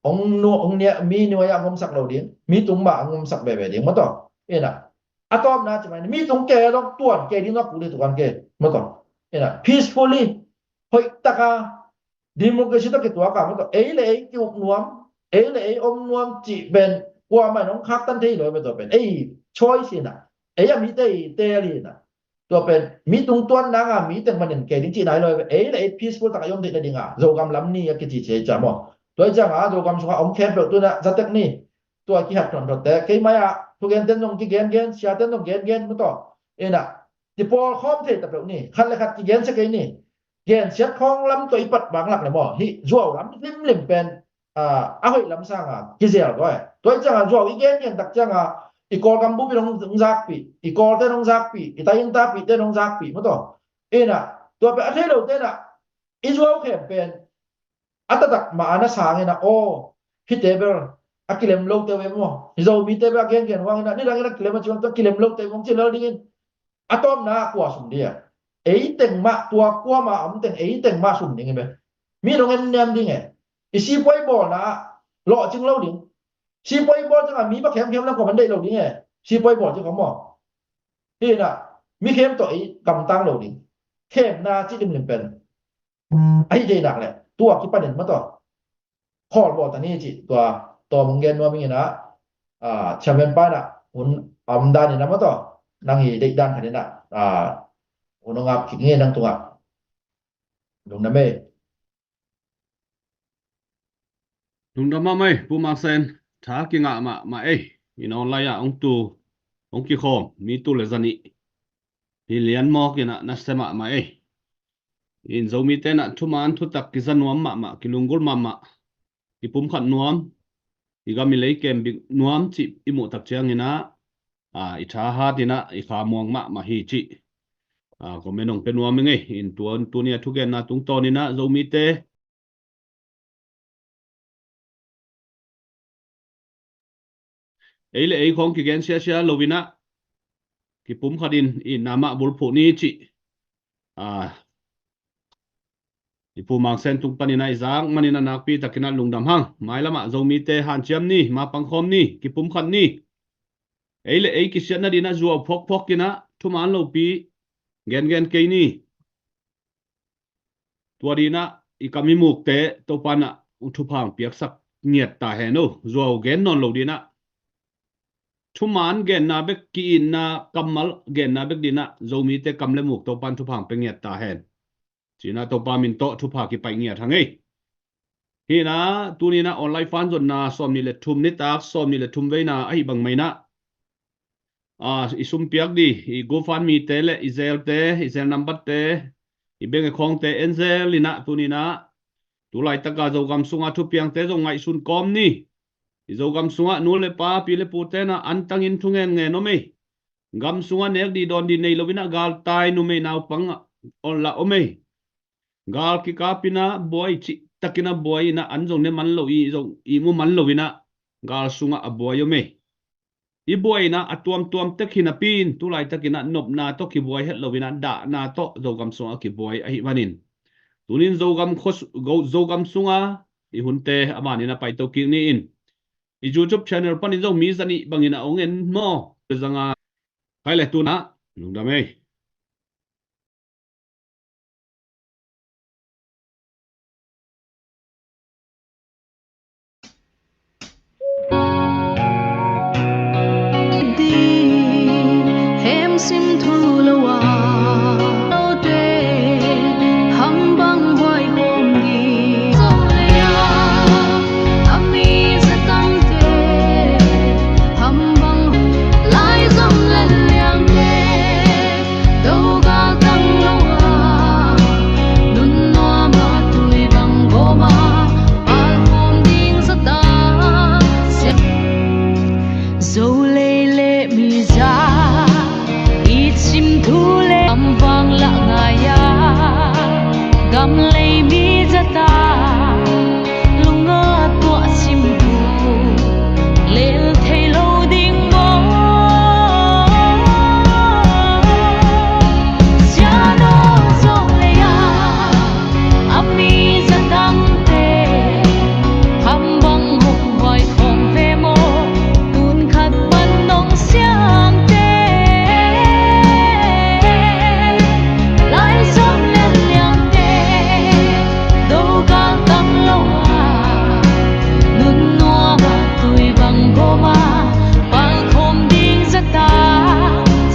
Ong nu ong nia mi nuai a ngomsak lo ding mi tung ma a ngomsak veve ding maw tawh. Ena a tawpna ci mai mi tung ke dong tuan ke ding na kuli tuan ke maw tawh. Ena peacefully hoihtaka democracy tawh kituaka maw tawh ei le ei kiuk nuam ei le ei om nuam cih pen kuamah in hong khaktan thei lo maw tawh pen ei choice hi na ei a mite i tel hi na. Tua pen mi tungtuan nanga mi teng manin kei ding cih nai lo ei le ei peaceful taka i om theih na dinga Zogam lam ni a kici cia i cia maw? Tua i cianga Zogam sunga om khempeuh tuna zatek ni tua kihat thonthonte kei mai-ah thugen ten zong kigengen sia ten zong gengen maw tawh. Ena kipawl khawm thei tapeuh ni khat le khat kigen sia kei ni. Gensiat khawng lam tawh i pat banglak le maw hih zuau lam hlimhlim pen a hoih lam sanga kizel tua e. Tua i cianga zuau i gengen tak cianga i Kawlgam bup in hong zakpih i Kawlte hong zakpih i tainta pihte hong zakpih maw tawh. Ina tua pen a thei lote na i zuau khem pen a taktak ma ana sangina aw hite bel a kilem lote ve maw? Hi Zomite bel a gengen huangina nidangin a kilem a ciang tua kilem lote ve hong ci lel dingin a tawpna kua sum dia? Ei teng mah tua kuama om teng ei teng mah sum ding i be. Mi nong en niam ding e. I sipuai bawlna ah lawhcing lo ding. Sipuai bawl tengah mi ba khemkhem lam khuaman deih lo ding e. Sipuai bawl tengah maw? Hina mi khem tawh ei gamtang lo ding. Khemna ci limlim pen ahi deinak le tua kipanin maw tawh khawl bawl ta ni ci tua tawm hong gen nuam ingin ah chairman pa inah hun a om dan inah maw tawh nang i deih dan khat inah hun hong ap kik nge nang tungah. Lungdam ei. Lungdam mahmah ei Pu Mang Sen. Tha kingah mahmah ei. In online ah hong tu hong kikhawm mi tu le zanih hi lian mawk inah nasia mahmah ei. In Zomite inah thuman thutak kiza nuam mahmah kilunggulh mahmah kipumkhat nuam i gam i lei kem bik nuam cih i muhtak cianginah i thahat inah i khamuang mahmah hi cih comment hong pia nuam i ngei. In tuan tunia thugenna tungtawn inah Zomite ei le ei khawng kigen siasia lo inah kipumkhat in i namah bulphuh ni cih i Pu Mang Sen tung paninah i zak maninah nakpi takinah lungdam hang. Mailamah Zomite hanciam ni mapangkhawm ni kipumkhat ni. Ei le ei kisiatna dinah zuau phuakphuak inah thuman lopi gengen kei ni. Tua dinah i kam i mukte Topanah thupha hong piaksak ngiat ta hen o. Zuau gen nawn lo dinah thuman genna bek ki-itna kammal genna bek dinah Zomite kam le muk Topan thupha hong pia ngiat ta hen. Cinah Topa min tawh thupha kipaih ngiat hang ei. Hinah tuninah online fan zonna sawmnih le thum nitak sawmnih le thum veina ahi bangmainah i sumpiak di i GoFundMe te le i zelte i zel nambatte i benge khawngte enzel inah tuninah tulaitaka Zogam sunga thupiangte zong ngaihsun kawm ni. I Zogam sungah nu le pa pi le pute inah antangin thungen ngen om ei. Gam sungah nek dih dawn dih nei lo inah galtai numei naupang onlah om ei. Gal kikap inah buai cihtakinah buai inah an zong ne man lo i zong i mu man lo inah gal sungah a buai om ei. I buai inah a tuamtuam tek hinapi in tulaitakinah nopna tawh kibuai het lo inah dahna tawh Zogam sungah kibuai ahi manin tunin Zogam khos Zogam sunga i hunte a manin a paito kik ni in. I YouTube channel panin Zomi zanih bangin a ong en maw? Zanga. Khai le tuna lungdam ei. Ding hem sim thu lo a, lote ham bang huai khawm ding zo lei a, a mi zatangte ham bang lai zom lel liangte. Dogal tang lo a, nun nuam a tui bang gawm a, pal khawm ding zata. Sian zo lei le mi za, i cim thu le am vang lah ngai a, gam lei mi zata. Lunga tuah sim uh lel thei lo ding maw? Sian aw zo lei a, a mi zatangte ham bang hong huai khawm ve maw? Tun khat pan nong siamte, lai zom lel liangte, dogal tam lo a, nun nuam a tui bang gawm a, pal khawm ding zata.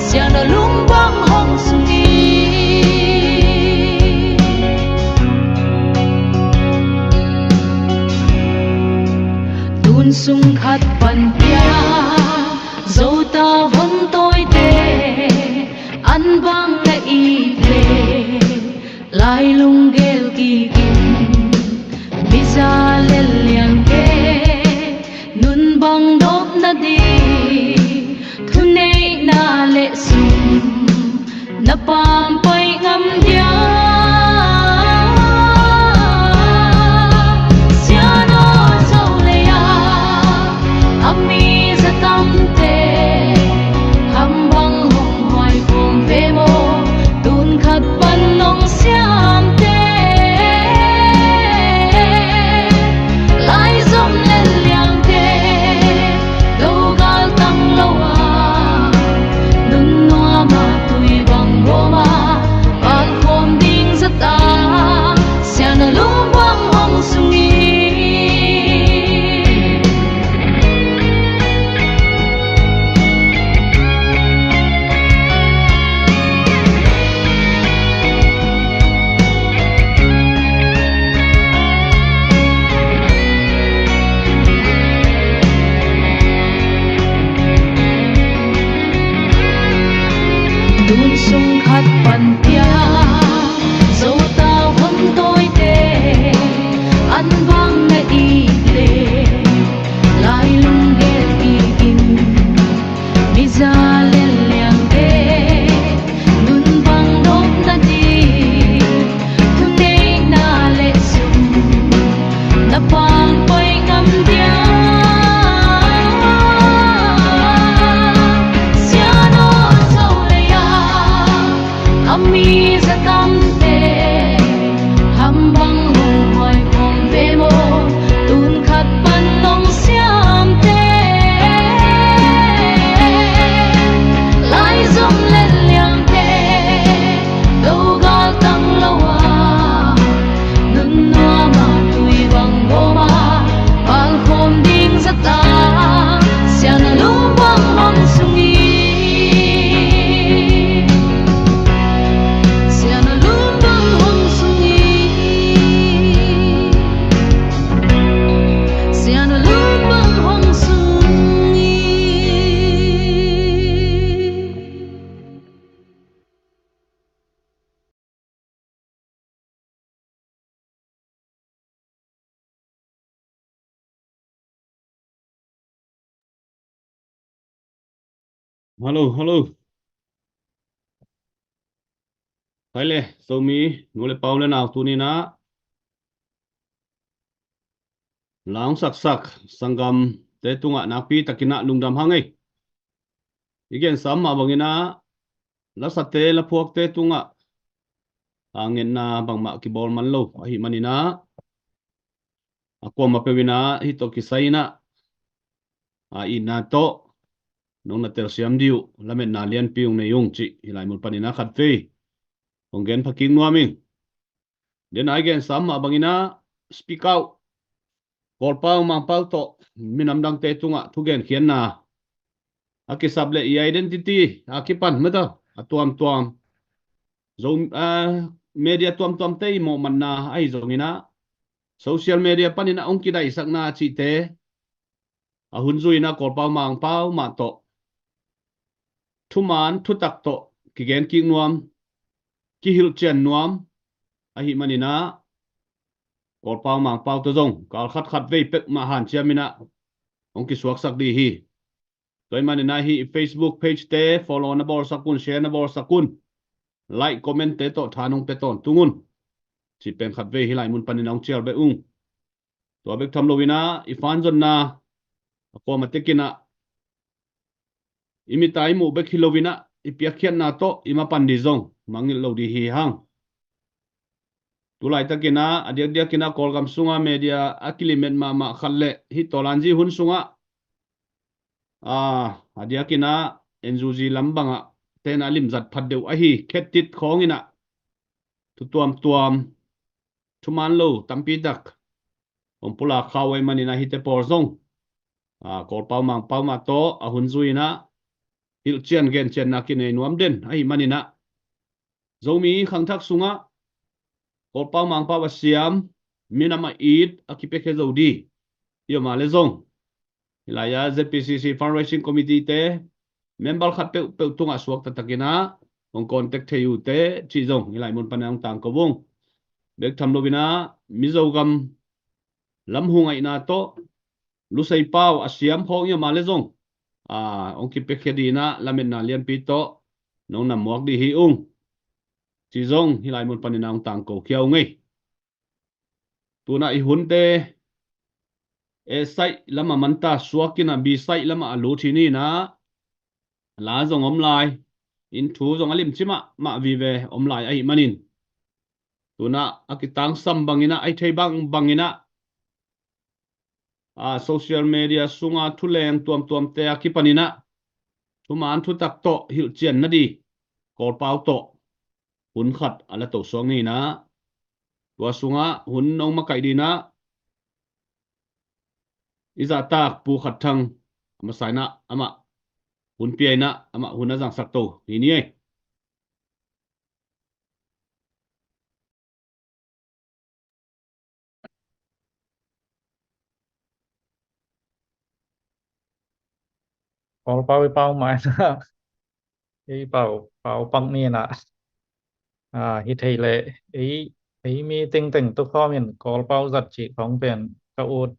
Sian aw lung bang hong sung hi. Tun sung khat pan pia Zota von tawite an bang na it le, lai lunggel kikin miza lel liangte, nun bang dawp nading thuneihna le sum na pampai ngam dia. Sian aw zo lei a, a mi zatamte, ham bang hong huai khawm ve maw? Tun khat pan nong siamte, lai zom lel liangte, dogal tang lo a, nun nuam a tui bang gawm a, pal khawm ding zata. Sian aw lung bang hong sung hi. Tun sung khat pan pia, Zota von tawite an bang na it le, lai lunggel kikin miza lel liangte, nun bang dawp nading thuneihna le sum na pampai ngam dia. Sian aw zo lei a, a mi zatamte, ham bang hong huai khawm ve maw? Tun khat pan nong siamte, lai zom lel liangte, dogal tang lo a, nun nuam a tui bang gawm a, pal khawm ding zata. Sian aw lung bang hong sung hi. Sian aw lung bang hong sung hi. Sian aw lung bang hong sung hi. Hallo, hallo. Khai le, Zomi nu le pa u le nau, tuni-in ah la hong saksak sanggamte tungah nakpi takin ah lungdam hang ei. I gensa mah bangin ah lasate laphuakte tungah a ngetna bangmah kibawl man lo ahih manin ah a kuamah peuh in ah hih tawh kisai in ah, a itna tawh nong na telsiam dih uh lametna lianpi ung nei ung cih hih lai mun panin ah khatvei hong gen phakik nuam ing. Den a i gen sam mah bangin ah speak out, Kawlpau Mangpau tawh minam dangte tungah thugenkhiatna a kisap le i identity a kipan mata a tuamtuam Zo, ah, media tuamtuamte i mawhmatna ahi zongin ah social media panin ah hong kidaisakna cihte a hun zui in ah Kawlpau Mangpau mah tawh thuman thutak tawh kigen kik nuam, kihilhcian nuam ahih manin ah Kawlpau Mangpau tawh zong kal khat khatvei pek mah hanciam in ah hong kisuaksak dih hi. Tua ahih manin ah hih Facebook page te follow na bawlsak un, share na bawlsak un, like comment te tawh tha nong pia tawntung un cih pen khatvei hih lai mun panin ah hong cial beh ung. Tua bek tham loin ah i fanzonna a kuamah tekin ah i mit a i muh bek hi loin ah i piakkhiatna tawh i mapan dih zong mangngilh lo dih hi hang. Tulaitakin ah a diakdiakin ah Kawlgam sungah media a kilimet mahmah khat le hih tawlanzi hun sungah, ah, a diakin ah N U G lam bangah ten a limzat phat deuh ahi khetit khawngin ah thu tuamtuam, thuman lo tampi tak hong pulak khak uh ahih manin ah hihte pawl zong, ah, Kawlpau Mangpau mah tawh a hun zui in ah hilhcian gencianna kinei nuam den ahih manin ah Zomi khangthak sungah Kawlpau Mangpau a siam, minam a it a kipiakhia zo dih i om a le zong, hih lai-ah Z P C C Fundraising Committee te member khat peuhpeuh tungah suak taktakin ah hong contact thei uh teh cih zong hih lai mun panin ah hong tangko ung. Bek tham loin ah Mizogam lam hu ngaihna tawh Lusei Pau a siam khawng i om a le zong, ah, hong kipiakhia dih in ah lametna lianpi tawh nong na muak dih hi ung cih zong hih lai mun panin ah hong tangko khia ung ei. Tu-in ah i hunte A side lamah manta suak in ah B side lamah a lut hi ni-in ah la zong om lai, in thu zong a limci mahmah vive om lai ahih manin, tu-in ah a kitangsam bangin ah, a i thei bangbangin ah, a, social media sunga thuleng tuamtuamte a kipanin ah thuman thutak tawh hilhcian nading Kawlpau tawh hun khat a la tosuak ni-in ah, tua sungah hun nong makaih ding in ah i zahtak Pu Khat Thang a masa in ah amah hun pia in ah amah hun a zangsak to hi ni ei. Kawlpau i pau mai na, i pau, pau pak ni na. A, hi thei leh, ei, ei mi tengteng tukhawm in Kawlpau zat cih khawng pen ka ut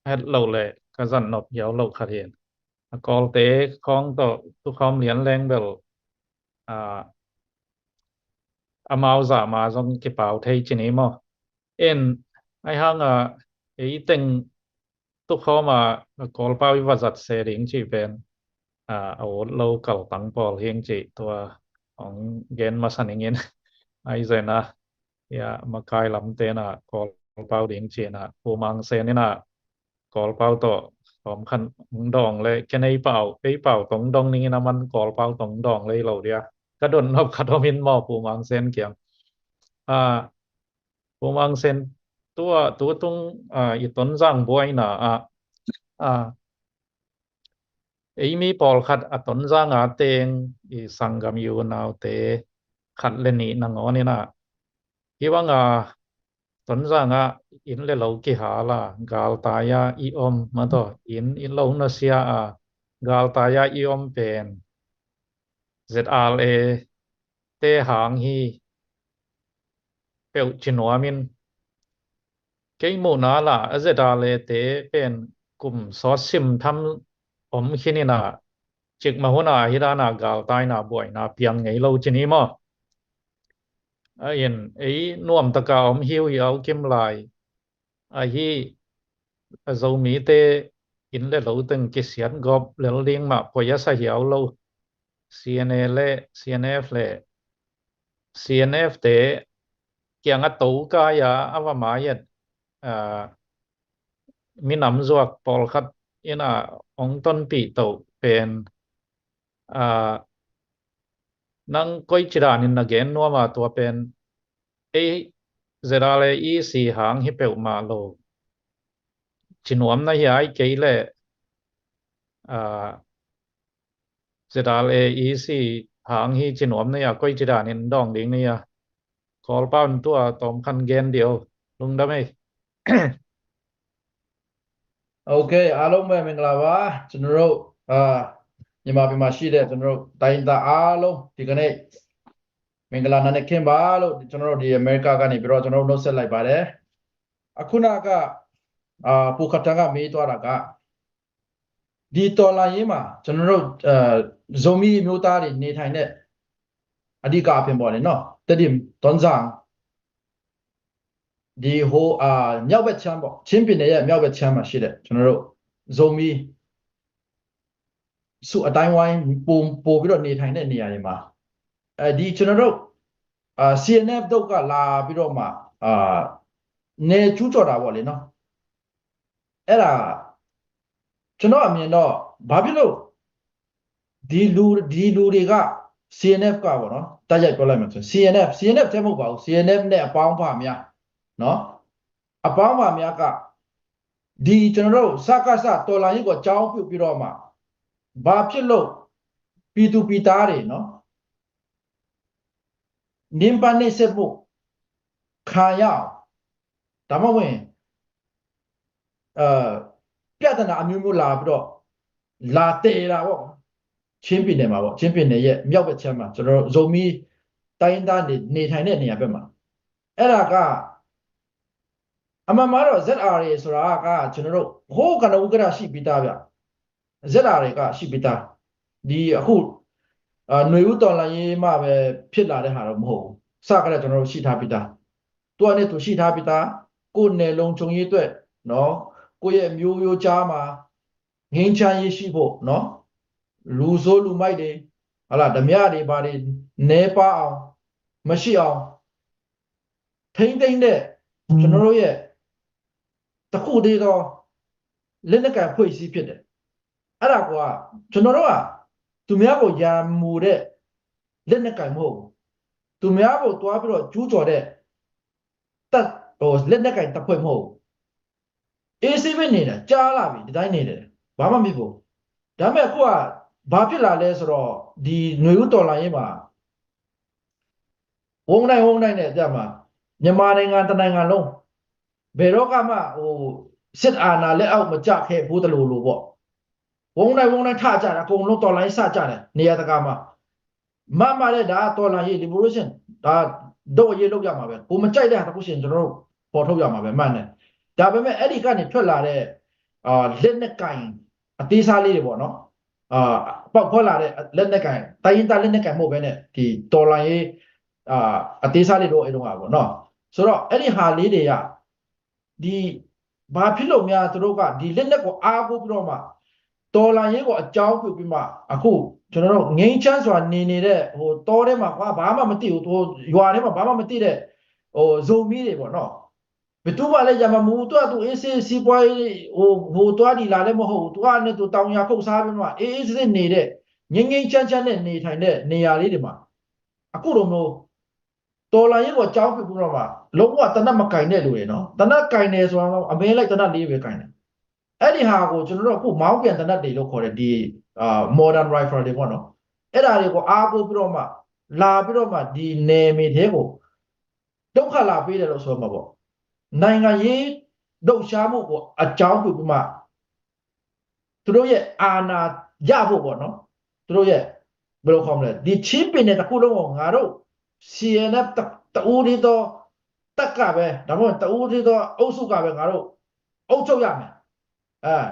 het lo leh ka zat nop hiau lo khat hi. A Kawlte khawng tawh tukhawm lian leng bel, a, amau zah ma zong kipau thei ci ni maw. En, ahi hang a, ei teng tukhawm a Kawlpau i va zat se ding cih pen, a, a ut lo kalpang pawl hi ing cih tua hong gen masa ning in. Ahi zongin a, ia, makai lamte in a Kawlpau ding ci-in a, Pu Mang Sen in a Kawlpau tawh tawm khat hong dawng leh, ken ei pau, ei pau tawh hong dawng ning in a, aman Kawlpau tawh hong dawng lei lo dia. Ka dot nop khat om in maw, Pu Mang Sen kiang. A, Pu Mang Sen, tua, tu tung, a, i Tonzang buaina ah, a, ei mi pawlkhat a Tonzang a teng i sanggam i unaute khat le nih nangawn in a, hi bang a Tonzang ah inn le lo kihal a, galtai a i om, mataw, inn, inn lo nusia a, galtai a i om pen Z R A te hang hi peuh ci nuam in, kei muhna la a Z R A te pen kum sawt sim tham om khin in a, cikmah hun a hi dan a galtaina buaina piang ngei lo ci ni maw. A in, ei nuam taka om hiuhiau kim lai ahi, a Zomite inn le lo teng kisiat gawp lel ding mah poi a sa hiau lo. C N A le C N F le C N F te kiang a tokai a, a va mai et, a, minam zuak pawlkhat in a hong tonpih to pen, a, nang koi ci danin na gen nuam a, tua pen ei Z R A E C hang hi peuhmah lo ci nuam na hi a, ahih kei leh, a, Z R A E C hang hi ci nuam na hi a, koi ci danin dawng ding na hi a? Kawlpau in tua tawmkhat gen dih o. Lungdam ei. Okay, အားလုံးပဲမင်္ဂလာပါ။ ကျွန်တော်တို့ အာ မြန်မာပြည်မှာရှိတဲ့ ကျွန်တော်တို့တိုင်းရင်းသားအားလုံး ဒီကနေ့ မင်္ဂလာနံနက်ခင်းပါလို့ ကျွန်တော်တို့ ဒီအမေရိကကနေပြီးတော့ ကျွန်တော်တို့ နှုတ်ဆက်လိုက်ပါတယ်။ အခုနက အာ ပူခတ်တန်းက မေးသွားတာက ဒီတော်လှန်ရေးမှာ ကျွန်တော်တို့ အဲ၊ ဇိုမီးအမျိုးသားတွေ နေထိုင်တဲ့ အဓိကအားဖြင့်ပေါ့လေနော်၊ တဒိမ်၊ တွန်ဇံ၊ ဒီဟို၊ အာ၊ မြောက်ဘက်ခြမ်းပေါ့၊ ချင်းပြည်နယ်ရဲ့ မြောက်ဘက်ခြမ်းမှာရှိတဲ့ ကျွန်တော်တို့ ဇိုမီး စုအတိုင်းဝိုင်း ပို၊ ပိုပြီးတော့ နေထိုင်တဲ့နေရာတွေမှာ အဲဒီ ကျွန်တော်တို့ အာ၊ စီအဲန်အက်ဖ် တို့က လာပြီးတော့မှ အာ၊ နယ်ကျူးကျော်တာပေါ့လေနော်။ အဲ့ဒါ ကျွန်တော့်အမြင်တော့ ဘာဖြစ်လို့ ဒီလူ၊ ဒီလူတွေက စီအဲန်အက်ဖ် ကပေါ့နော်၊ တိုက်ရိုက်ပြောလိုက်မယ်ဆိုရင် စီအဲန်အက်ဖ်၊ စီအဲန်အက်ဖ် ထဲမဟုတ်ပါဘူး၊ စီအဲန်အက်ဖ် နဲ့ အပေါင်းပါများနော်၊ အပေါင်းပါများက ဒီ ကျွန်တော်တို့ စကစ တော်လှန်ရေးကို အကြောင်းပြုပြီးတော့မှ ဘာဖြစ်လို့ ပြည်သူပြည်သားတွေနော်၊ ညှဉ်းပန်းနှိပ်စက်မှု ခံရအောင်၊ ဒါမှမဟုတ်ရင် အဲ၊ ပြဿနာအမျိုးမျိုးလာပြီးတော့ လာတည်တာပေါ့။ ချင်းပြည်နယ်မှာပေါ့၊ ချင်းပြည်နယ်ရဲ့ မြောက်ဘက်ခြမ်းမှာ ကျွန်တော်တို့ ဇိုမီးတိုင်းရင်းသားတွေ နေထိုင်တဲ့နေရာဘက်မှာ။ အဲ့ဒါက အမှန်မှာတော့ ဇက်အာရ်အေ ဆိုတာက ကျွန်တော်တို့ ဟိုးကနဦးကတည်းက ရှိပြီးသားဗျ။ ဇက်အာရ်အေ က ရှိပြီးသား။ ဒီအခု အာ၊ နွေဦးတော်လှန်ရေးမှပဲ ဖြစ်လာတဲ့ဟာတော့ မဟုတ်ဘူး။ စကတည်းက ကျွန်တော်တို့ ရှိထားပြီးသား။ သူကနဲ့သူ ရှိထားပြီးသား။ ကိုယ့်နယ်လုံခြုံရေးအတွက်နော်၊ ကိုယ့်ရဲ့ မျိုးရိုးကြားမှာ ငြိမ်းချမ်းရေးရှိဖို့နော်၊ လူဆိုးလူမိုက်တွေ၊ ဟုတ်လား၊ ဓမြတွေ ဘာတွေ နည်းပါးအောင်၊ မရှိအောင် ထိန်းသိမ်းတဲ့ ကျွန်တော်တို့ရဲ့ တစ်ခုတည်းသော လက်နက်ကိုင်အဖွဲ့အစည်း ဖြစ်တယ်။ အဲ့ဒါက ကျွန်တော်တို့က သူများကို ရန်မူတဲ့ လက်နက်ကိုင် မဟုတ်ဘူး။ သူများကို သွားပြီးတော့ ကျူးကျော်တဲ့ တပ်၊ ဟို၊ လက်နက်ကိုင်တပ်ဖွဲ့ မဟုတ်ဘူး။ အေးဆေးပဲနေတာ ကြားလာပြီ၊ ဒီတိုင်းနေတယ်၊ ဘာမှမဖြစ်ဘူး။ ဒါပေမဲ့ အခုက ဘာဖြစ်လာလဲဆိုတော့ ဒီနွေဦးတော်လှန်ရေးမှာ ဝုန်းဒိုင်း၊ ဝုန်းဒိုင်း နဲ့ ကြမှာ၊ မြန်မာနိုင်ငံတစ်နိုင်ငံလုံး ဘယ်တော့မှ ဟို၊ စစ်အာဏာလက်အောက် မကျခဲ့ဘူးသလိုလိုပေါ့။ ဝုန်းဒိုင်း၊ ဝုန်းဒိုင်း ထကြတယ်၊ အကုန်လုံး တော်လှန်ရေး စကြတယ်၊ နေရာတကာမှာ။ မှန်ပါတယ်၊ ဒါက တော်လှန်ရေး၊ liberation၊ ဒါ ဒုတ်အရေး လုပ်ရမှာပဲ။ ကိုယ်မကြိုက်တဲ့ဟာတစ်ခုရှိရင် ကျွန်တော်တို့ ဖော်ထုတ်ရမှာပဲ၊ မှန်တယ်။ ဒါပေမဲ့ အဲ့ဒီကနေ ထွက်လာတဲ့ အာ၊ လက်နက်ကိုင် အသေးစားလေးတွေပေါ့နော်။ အာ၊ ပေါက်ဖွားလာတဲ့ လက်နက်ကိုင်၊ တိုင်းရင်းသား လက်နက်ကိုင် မဟုတ်ဘဲနဲ့ ဒီတော်လှန်ရေး အာ၊ အသေးစားလေးတို့ အဲ့တုန်းကပေါ့နော်။ ဆိုတော့ အဲ့ဒီဟာလေးတွေက ဒီ၊ ဘာဖြစ်လို့များ သူတို့က ဒီလက်နက်ကို အားကိုးပြီးတော့မှ တော်လှန်ရေးကို အကြောင်းပြုပြီးမှ အခု ကျွန်တော်တို့ ငြိမ်းချမ်းစွာ နေနေတဲ့ ဟို၊ တောထဲမှာ ကွာ၊ ဘာမှမသိဘူး၊ ဟို၊ ရွာထဲမှာ ဘာမှမသိတဲ့ ဟို၊ ဇိုမီးတွေပေါ့နော်။ ဘယ်သူမှလည်း ရန်မမူဘူး။ သူကသူ အေးဆေး၊ စီးပွားရေး ဟို၊ ဟိုသွားဒီလာလည်း မဟုတ်ဘူး။ သူကနဲ့သူ တောင်ယာခုတ်စားပြီးမှ အေးအေးဆေးဆေးနေတဲ့ ငြိမ်းငြိမ်းချမ်းချမ်းနဲ့ နေထိုင်တဲ့ နေရာလေးတွေမှာ အခုလိုမျိုး တော်လှန်ရေးကို အကြောင်းပြုပြီးတော့မှ လုံးဝ သေနတ်မကိုင်တဲ့လူတွေနော်။ သေနတ်ကိုင်တယ်ဆိုတာတော့ အမဲလိုက်သေနတ်လေးပဲ ကိုင်တယ်။ အဲ့ဒီဟာကို ကျွန်တော်တို့ အခု မောင်းပြန်သေနတ်တွေလို့ခေါ်တဲ့ ဒီ၊ အာ၊ modern rifle တွေပေါ့နော်။ အဲ့ဒါတွေကို အားကိုးပြီးတော့မှ လာပြီးတော့မှ ဒီနယ်မြေထဲကို ဒုက္ခလာပေးတယ်လို့ ဆိုမှာပေါ့။ နိုင်ငံရေးလှုပ်ရှားမှုကို အကြောင်းပြုပြီးမှ သူတို့ရဲ့အာဏာရဖို့ပေါ့နော်။ သူတို့ရဲ့၊ ဘယ်လိုခေါ်မလဲ၊ ဒီချင်းပြည်နယ်တစ်ခုလုံးကို ငါတို့ စီအဲန်အက်ဖ် တ၊ တဦးတည်းသောတပ်ကပဲ၊ ဒါမှမဟုတ် တဦးတည်းသောအုပ်စုကပဲ ငါတို့ အုပ်ချုပ်ရမယ်။ အဲ၊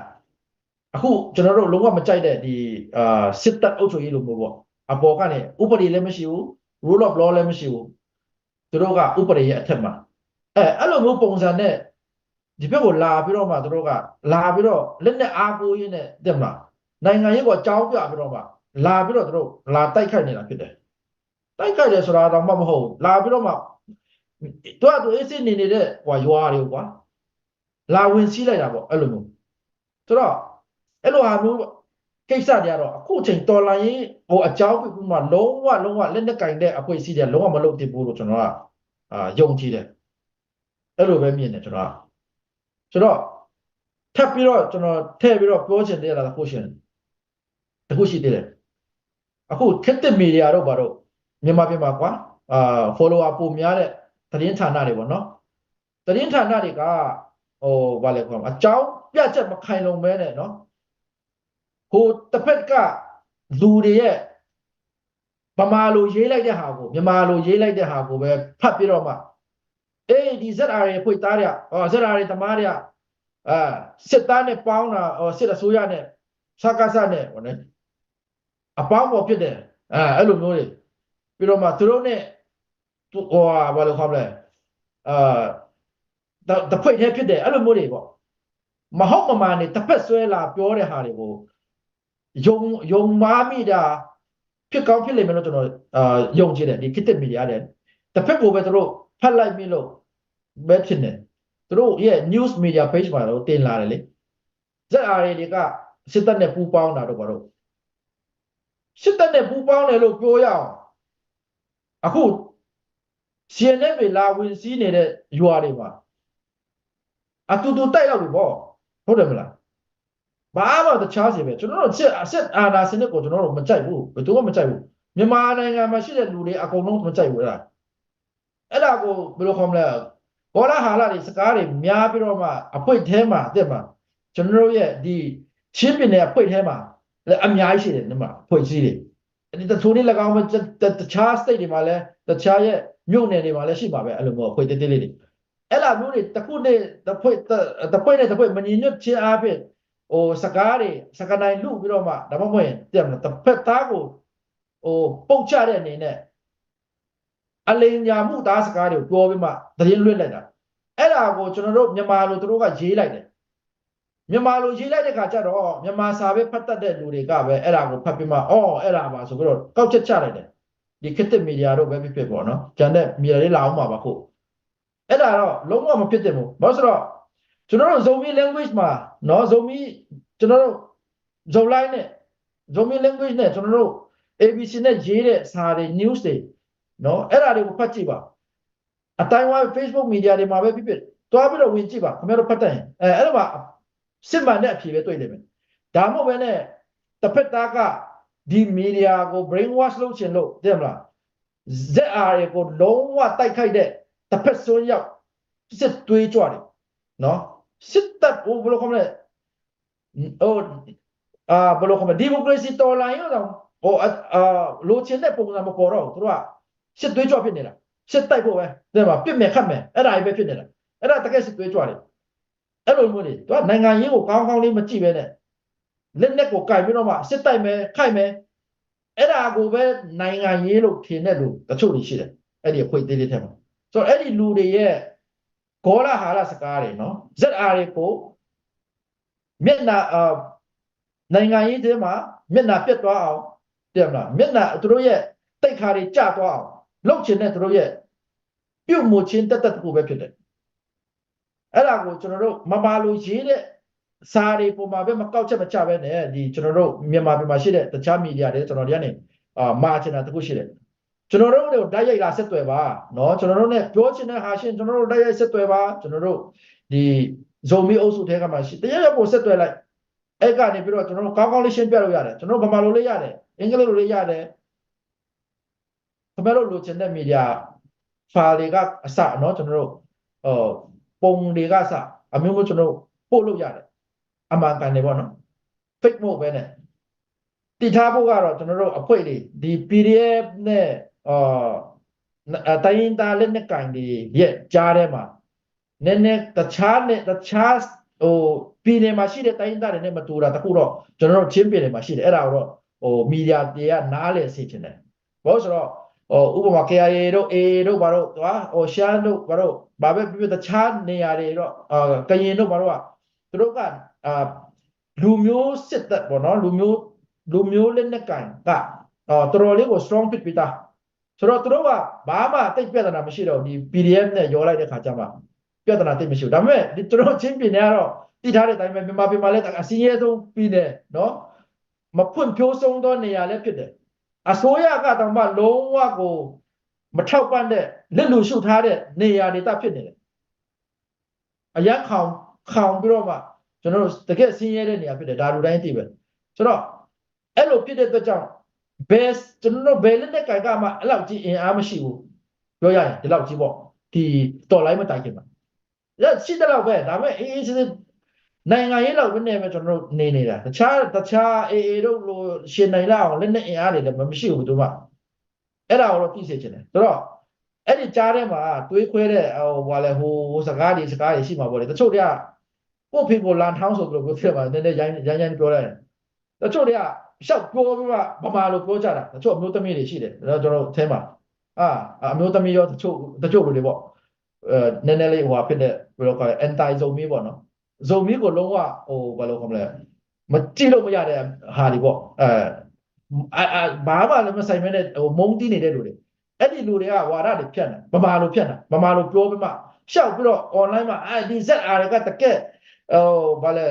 အခု ကျွန်တော်တို့ လုံးဝမကြိုက်တဲ့ ဒီ၊ အာ၊ စစ်တပ်အုပ်ချုပ်ရေးလိုမျိုးပေါ့။ အပေါ်ကနေ ဥပဒေလည်းမရှိဘူး၊ rule of law လည်းမရှိဘူး။ သူတို့က ဥပဒေရဲ့အထက်မှာ။ အဲ၊ အဲ့လိုမျိုးပုံစံနဲ့ ဒီဘက်ကို လာပြီးတော့မှ သူတို့က လာပြီးတော့ လက်နက်အားကိုးရင်းနဲ့ တဲ့မလား၊ နိုင်ငံရေးကို အကြောင်းပြပြီးတော့မှ လာပြီးတော့ သူတို့ လာတိုက်ခိုက်နေတာ ဖြစ်တယ်။ တိုက်ခိုက်တယ်ဆိုတာတောင်မှ မဟုတ်ဘူး။ လာပြီးတော့မှ သူက သူ အေးဆေးနေနေတဲ့ ဟို၊ ရွာတွေကို ကွာ၊ လာဝင်စီးလိုက်တာပေါ့အဲ့လိုမျိုးဆိုတော့အဲ့လိုဟာမျိုးကိစ္စတွေကတော့အခုချိန်တော်လှန်ရေးဟိုအကြောင်းပြုပြီးမှလုံးဝလုံးဝလက်နက်ကိုင်တဲ့အဖွဲ့အစည်းတွေကလုံးဝမလုပ်သင့်ဘူးလို့ကျွန်တော်ကအာယုံကြည်တယ်အဲ့လိုပဲမြင်တယ်ကျွန်တော်ကဆိုတော့ထပ်ပြီးတော့ကျွန်တော်ထည့်ပြီးတော့ပြောချင်တဲ့တာတစ်ခုရှင်တစ်ခုရှိသေးတယ်အခုခေတ်သစ်မီဒီယာတို့ဘာတို့မြန်မာပြည်မှာကွာအာ follower ပိုများတဲ့သတင်းဌာနတွေပေါ့နော်သတင်းဌာနတွေကဟိုဘာလဲခေါ်အကြောင်းပြချက်မခိုင်လုံမဲနဲ့နော်ဟိုတစ်ဖက်ကလူတွေရဲ့ဗမာလိုရေးလိုက်တဲ့ဟာကိုမြန်မာလိုရေးလိုက်တဲ့ဟာကိုပဲဖတ်ပြီးတော့မှအေးဒီ ZRA ဖွေသားတွေကအော် ZRA သမားတွေကအာစစ်သားနဲ့ပေါင်းတာအော်စစ်အစိုးရနဲ့စကစနဲ့ဟိုနဲ့အပေါင်းဖော်ဖြစ်တယ်အဲအဲ့လိုမျိုးတွေပြီးတော့မှသူတို့နဲ့ဟိုဟာဘာလို့ခေါ်မလဲအာတစ်ဖွဲ့တည်းဖြစ်တယ်အဲ့လိုမျိုးတွေပေါ့မဟုတ်မမှန်နေတစ်ဖက်ဆွဲလာပြောတဲ့ဟာတွေကိုယုံယုံမှားမိတာဖြစ်ကောင်းဖြစ်လိမ့်မယ်လို့ကျွန်တော်အာယုံကြည်တယ်ဒီခေတ်သစ်မီဒီယာတဲ့တစ်ဖက်ကိုပဲသူတို့ဖတ်လိုက်မိလို့ပဲဖြစ်နေသူတို့ရဲ့ news media page မှာတော့တင်လာတယ်လေ ZRA တွေကစစ်တပ်နဲ့ပူးပေါင်းတာတို့ဘာလို့စစ်တပ်နဲ့ပူးပေါင်းတယ်လို့ပြောရအောင်အခု CNF တွေလာဝင်စီးနေတဲ့ရွာတွေမှာအတူတူတိုက်လောက်ပြီပေါ့ဟုတ်တယ်မလားဘာမှတခြားစီပဲကျွန်တော်တို့စစ်စစ်အာဏာစနစ်ကိုကျွန်တော်တို့မကြိုက်ဘူးဘယ်သူမှမကြိုက်ဘူးမြန်မာနိုင်ငံမှာရှိတဲ့လူတွေအကုန်လုံးမကြိုက်ဘူးအဲ့ဒါအဲ့ဒါကိုဘယ်လိုခေါ်မလဲကောလာဟလတွေစကားတွေများပြီးတော့မှအဖွဲ့ထဲမှာတဲ့မှာကျွန်တော်တို့ရဲ့ဒီချင်းပြည်နယ်အဖွဲ့ထဲမှာလည်းအများကြီးရှိတယ်ဒီမှာအဖွဲ့ကြီးတွေဒီတချို့တွေလည်းကောင်းပဲတတခြား state တွေမှာလည်းတခြားရဲ့မြို့နယ်တွေမှာလည်းရှိမှာပဲအဲ့လိုမျိုးအဖွဲ့သေးသေးလေးတွေအဲ့လိုမျိုးတွေတစ်ခုနဲ့တစ်ဖွဲ့တစ်တစ်ဖွဲ့နဲ့တစ်ဖွဲ့မညီညွတ်ခြင်းအပြင်ဟိုစကားတွေစကားနိုင်လူပြီးတော့မှဒါမှမဟုတ်ရင်တဲ့မှာတစ်ဖက်သားကိုဟိုပုတ်ချတဲ့အနေနဲ့အလိမ်ညာမှုသားစကားတွေကိုပြောပြီးမှသတင်းလွှင့်လိုက်တာအဲ့ဒါကိုကျွန်တော်တို့မြန်မာလိုသူတို့ကရေးလိုက်တယ်မြန်မာလိုရေးလိုက်တဲ့ခါကျတော့မြန်မာစာပဲဖတ်တတ်တဲ့လူတွေကပဲအဲ့ဒါကိုဖတ်ပြီးမှအော်အဲ့ဒါပါဆိုပြီးတော့ကောက်ချက်ချလိုက်တယ်ဒီခေတ်သစ်မီဒီယာတို့ပဲဖြစ်ဖြစ်ပေါ့နော်ကျန်တဲ့မီဒီယာတွေလာအောင်မှာပါခုအဲ့ဒါတော့လုံးဝမဖြစ်သင့်ဘူးဘာလို့ဆိုတော့ကျွန်တော်တို့ Zomi language မှာနော် Zomi ကျွန်တော်တို့ Zomi နဲ့ Zomi language နဲ့ကျွန်တော်တို့ ABC နဲ့ရေးတဲ့စာတွေ news တွေနော်အဲ့ဒါတွေကိုဖတ်ကြည့်ပါအတိုင်းဝိုင်း Facebook media တွေမှာပဲဖြစ်ဖြစ်တွားပြီးတော့ဝင်ကြည့်ပါခင်ဗျားတို့ဖတ်တတ်ရင်အဲအဲ့တော့မှစစ်မှန်တဲ့အဖြေပဲတွေ့လိမ့်မယ်ဒါမှမဟုတ်ပဲနဲ့တစ်ဖက်သားကဒီ media ကို brainwash လုပ်ချင်လို့သိမလား ZRA ကိုလုံးဝတိုက်ခိုက်တဲ့တစ်ဖက်စွန်းရောက်စစ်သွေးကြွတွေနော်စစ်တပ်ကိုဘယ်လိုခေါ်မလဲဟိုအာဘယ်လိုခေါ်မလဲ democracy တော်လှန်ရေးတော့ဟိုအာလိုချင်တဲ့ပုံစံမပေါ်တော့ဘူးသူတို့ကစစ်သွေးကြွဖြစ်နေတာစစ်တိုက်ဖို့ပဲတဲ့မှာပြစ်မယ်ခတ်မယ်အဲ့ဒါကြီးပဲဖြစ်နေတာအဲ့ဒါတကယ်စစ်သွေးကြွတွေအဲ့လိုမျိုးတွေသူကနိုင်ငံရေးကိုကောင်းကောင်းလေးမကြည့်ပဲနဲ့လက်နက်ကိုကင်ပြီးတော့မှစစ်တိုက်မယ်ခိုက်မယ်အဲ့ဒါကိုပဲနိုင်ငံရေးလို့ထင်တဲ့လူတချို့တွေရှိတယ်အဲ့ဒီအဖွဲ့သေးလေးထဲမှာဆိုတော့အဲ့ဒီလူတွေရဲ့ကောလာဟလစကားတွေနော် ZRA ကိုမျက်နှာအာနိုင်ငံရေးထဲမှာမျက်နှာပျက်သွားအောင်တဲ့မလားမျက်နှာသူတို့ရဲ့တိတ်ခါတွေကျသွားအောင်လုပ်ချင်တဲ့သူတို့ရဲ့ပြုမှုချင်းတက်တက်တကူပဲဖြစ်တယ်အဲ့ဒါကိုကျွန်တော်တို့မပါလို့ရေးတဲ့စာတွေပုံမှာပဲမကောက်ချက်မချပဲနဲ့ဒီကျွန်တော်တို့မြန်မာပြည်မှာရှိတဲ့တခြားမီဒီယာတွေကျွန်တော်တွေကနေအာမှားချင်တာတခုရှိတယ်ကျွန်တော်တို့ကိုဓာတ်ရိုက်လာဆက်သွယ်ပါနော်ကျွန်တော်တို့နဲ့ပြောချင်တဲ့ဟာရှိရင်ကျွန်တော်တို့ဓာတ်ရိုက်ဆက်သွယ်ပါကျွန်တော်တို့ဒီ Zomi အုပ်စုထဲကမှရှိတရားရဖို့ဆက်သွယ်လိုက်အဲ့ကနေပြီးတော့ကျွန်တော်တို့ကောင်းကောင်းလေးရှင်းပြလို့ရတယ်ကျွန်တော်တို့ဗမာလိုလေးရတယ်အင်္ဂလိပ်လိုလေးရတယ်ခင်ဗျားတို့လိုချင်တဲ့ media file တွေကအစနော်ကျွန်တော်တို့ဟိုပုံတွေကအစအမျိုးမျိုးကျွန်တော်တို့ပို့လို့ရတယ်အမှန်ကန်နေပေါ့နော် fake မဟုတ်ပဲနဲ့တည်ထားဖို့ကတော့ကျွန်တော်တို့အဖွဲ့တွေဒီ PDF နဲ့အာတိုင်းရင်းသားလက်နက်ကိုင်တွေရဲ့ကြားထဲမှာနည်းနည်းတခြားနဲ့တခြားဟိုပြည်နယ်မှာရှိတဲ့တိုင်းရင်းသားတွေနဲ့မတူတာတခုတော့ကျွန်တော်တို့ချင်းပြည်နယ်မှာရှိတယ်အဲ့ဒါတော့ဟို media တွေကနားလည်စေချင်တယ်ဘာလို့ဆိုတော့ဟိုဥပမာ KIA တို့ AA တို့ဘာတို့ကွာဟိုရှမ်းတို့ဘာတို့ဘာပဲဖြစ်ဖြစ်တခြားနေရာတွေတော့အာကရင်တို့ဘာတို့ကသူတို့ကအာလူမျိုးစစ်တပ်ပေါ့နော်လူမျိုးလူမျိုးလက်နက်ကိုင်ကအာတော်တော်လေးကို strong ဖြစ်ပြီးသားဆိုတော့သူတို့ကဘာမှတိတ်ပြဿနာမရှိတော့ဒီ PDF နဲ့ရောလိုက်တဲ့ခါကျမှ ပြဿနာသိပ်မရှိဘူး။ ဒါပေမဲ့ဒီကျွန်တော်တို့ချင်းပြည်နယ်ကတော့သိထားတဲ့အတိုင်းပဲ၊ မြန်မာပြည်မှာလည်းအဆင်းရဲဆုံးပြည်နယ်နော်၊ မဖွံ့ဖြိုးဆုံးသောနေရာလည်းဖြစ်တယ်။ အစိုးရကတောင်မှလုံးဝကိုမထောက်ပံ့တဲ့၊ လစ်လျူရှုထားတဲ့နေရာဒေသဖြစ်နေတယ်။ အရမ်းခေါင်ခေါင်ပြီးတော့မှကျွန်တော်တို့တကယ်ဆင်းရဲတဲ့နေရာဖြစ်တယ်။ ဒါလူတိုင်းသိပဲ။ ဆိုတော့အဲ့လိုဖြစ်တဲ့အတွက်ကြောင့်ဘယ်ကျွန်တော်တို့ဘယ်လက်နက်ကိုင်ကမှအဲ့လောက်ကြီးအင်အားမရှိဘူး။ ပြောရရင်ဒီလောက်ကြီးပေါ့။ ဒီတော်လိုင်းမတိုင်ခင်မှာ ရရှိတဲ့လောက်ပဲ။ ဒါပေမဲ့အေးအေးဆေးဆေးနိုင်ငံရေးလောက်ပဲနဲ့ပဲကျွန်တော်တို့နေနေတာ။ တခြားတခြား AA တို့လိုရှင်နိုင်လောက်အောင်လက်နက်အင်အားတွေလည်းမရှိဘူးသူမှ။ အဲ့ဒါကိုတော့သိစေချင်တယ်။ ဆိုတော့အဲ့ဒီကြားထဲမှာသွေးခွဲတဲ့ဟိုဘာလဲဟိုဟိုစကားတွေစကားတွေရှိမှာပေါ့လေ။ တချို့တွေကကိုယ့်ဖေကိုလန်ထောင်းဆိုပြီးတော့ပြောခဲ့မှာနည်းနည်းရိုင်းရိုင်းရိုင်းပြောလိုက်တယ်။ တချို့တွေကရှောက်ပြောပြီးမှဗမာလိုပြောကြတာ။ တချို့အမျိုးသမီးတွေရှိတယ်။ ဒါကျွန်တော်တို့ထဲမှာအာအမျိုးသမီးရောတချို့တချို့လူတွေပေါ့။ အဲနည်းနည်းလေးဟိုဟာဖြစ်တဲ့ဘယ်လိုခေါ်လဲ anti ဇိုမီးပေါ့နော်။ ဇိုမီးကိုလုံးဝဟိုဘာလို့ခေါ်မလဲမကြည့်လို့မရတဲ့ဟာတွေပေါ့။ အဲအအဘာမှလည်းမဆိုင်မဲနဲ့ဟိုမုန်းတီးနေတဲ့လူတွေအဲ့ဒီလူတွေကဝါဒတွေဖြန့်တာဗမာလိုဖြန့်တာဗမာလိုပြောပြီးမှရှောက်ပြီးတော့ online မှာအဲဒီ ZR တွေကတကယ်ဟိုဘာလဲ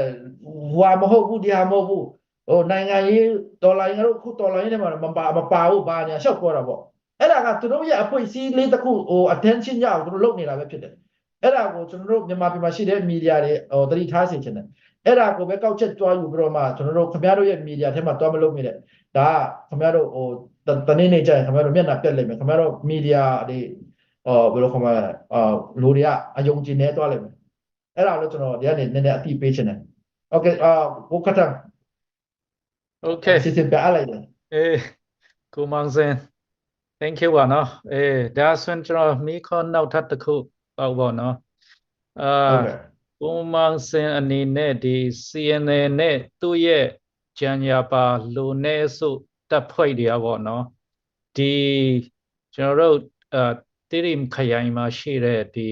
ဝါမဟုတ်ဘူးဒီဟာမဟုတ်ဘူးဟိုနိုင်ငံရေးတော်လိုင်းငါတို့ခုတော်လိုင်းထဲမှာမပါမပါဘူးဘာညာရှောက်ပြောတာပေါ့။ အဲ့ဒါကသူတို့ရဲ့အဖွဲ့အစည်းလေးတစ်ခုဟို attention ရအောင်သူတို့လုပ်နေတာပဲဖြစ်တယ်။ အဲ့ဒါကိုကျွန်တော်တို့မြန်မာပြည်မှာရှိတဲ့ media တွေဟိုသတိထားစေချင်တယ်။ အဲ့ဒါကိုပဲကောက်ချက်တွားယူပြီးတော့မှကျွန်တော်တို့ခင်ဗျားတို့ရဲ့ media ထဲမှာတွားမလုပ်မိနဲ့ဒါကခင်ဗျားတို့ဟိုတတနေ့နေ့ကျရင်ခင်ဗျားတို့မျက်နှာပျက်လိမ့်မယ်။ ခင်ဗျားတို့ media တွေဟိုဘယ်လိုခေါ်မလဲဟိုလူတွေကအယုံကြည်နေသွားလိမ့်မယ်။ အဲ့ဒါကိုလည်းကျွန်တော်ဒီကနေနည်းနည်းအသိပေးချင်တယ်။ Okay အာကိုခတ်ထန် Okay စီစဉ်ပြအပ်လိုက်တယ်။ အေးကိုမောင်စင် thank you ပါနော်။ အေးဒါဆိုရင်ကျွန်တော်မေးခွန်းနောက်ထပ်တစ်ခုပေါ့ပေါ့နော်။ အာကိုမောင်စင်အနေနဲ့ဒီ CNA နဲ့သူ့ရဲ့ကြံရပါလိုနေစုတပ်ဖွဲ့တွေကပေါ့နော်။ ဒီကျွန်တော်တို့အာတိရိမ်ခရိုင်မှာရှိတဲ့ဒီ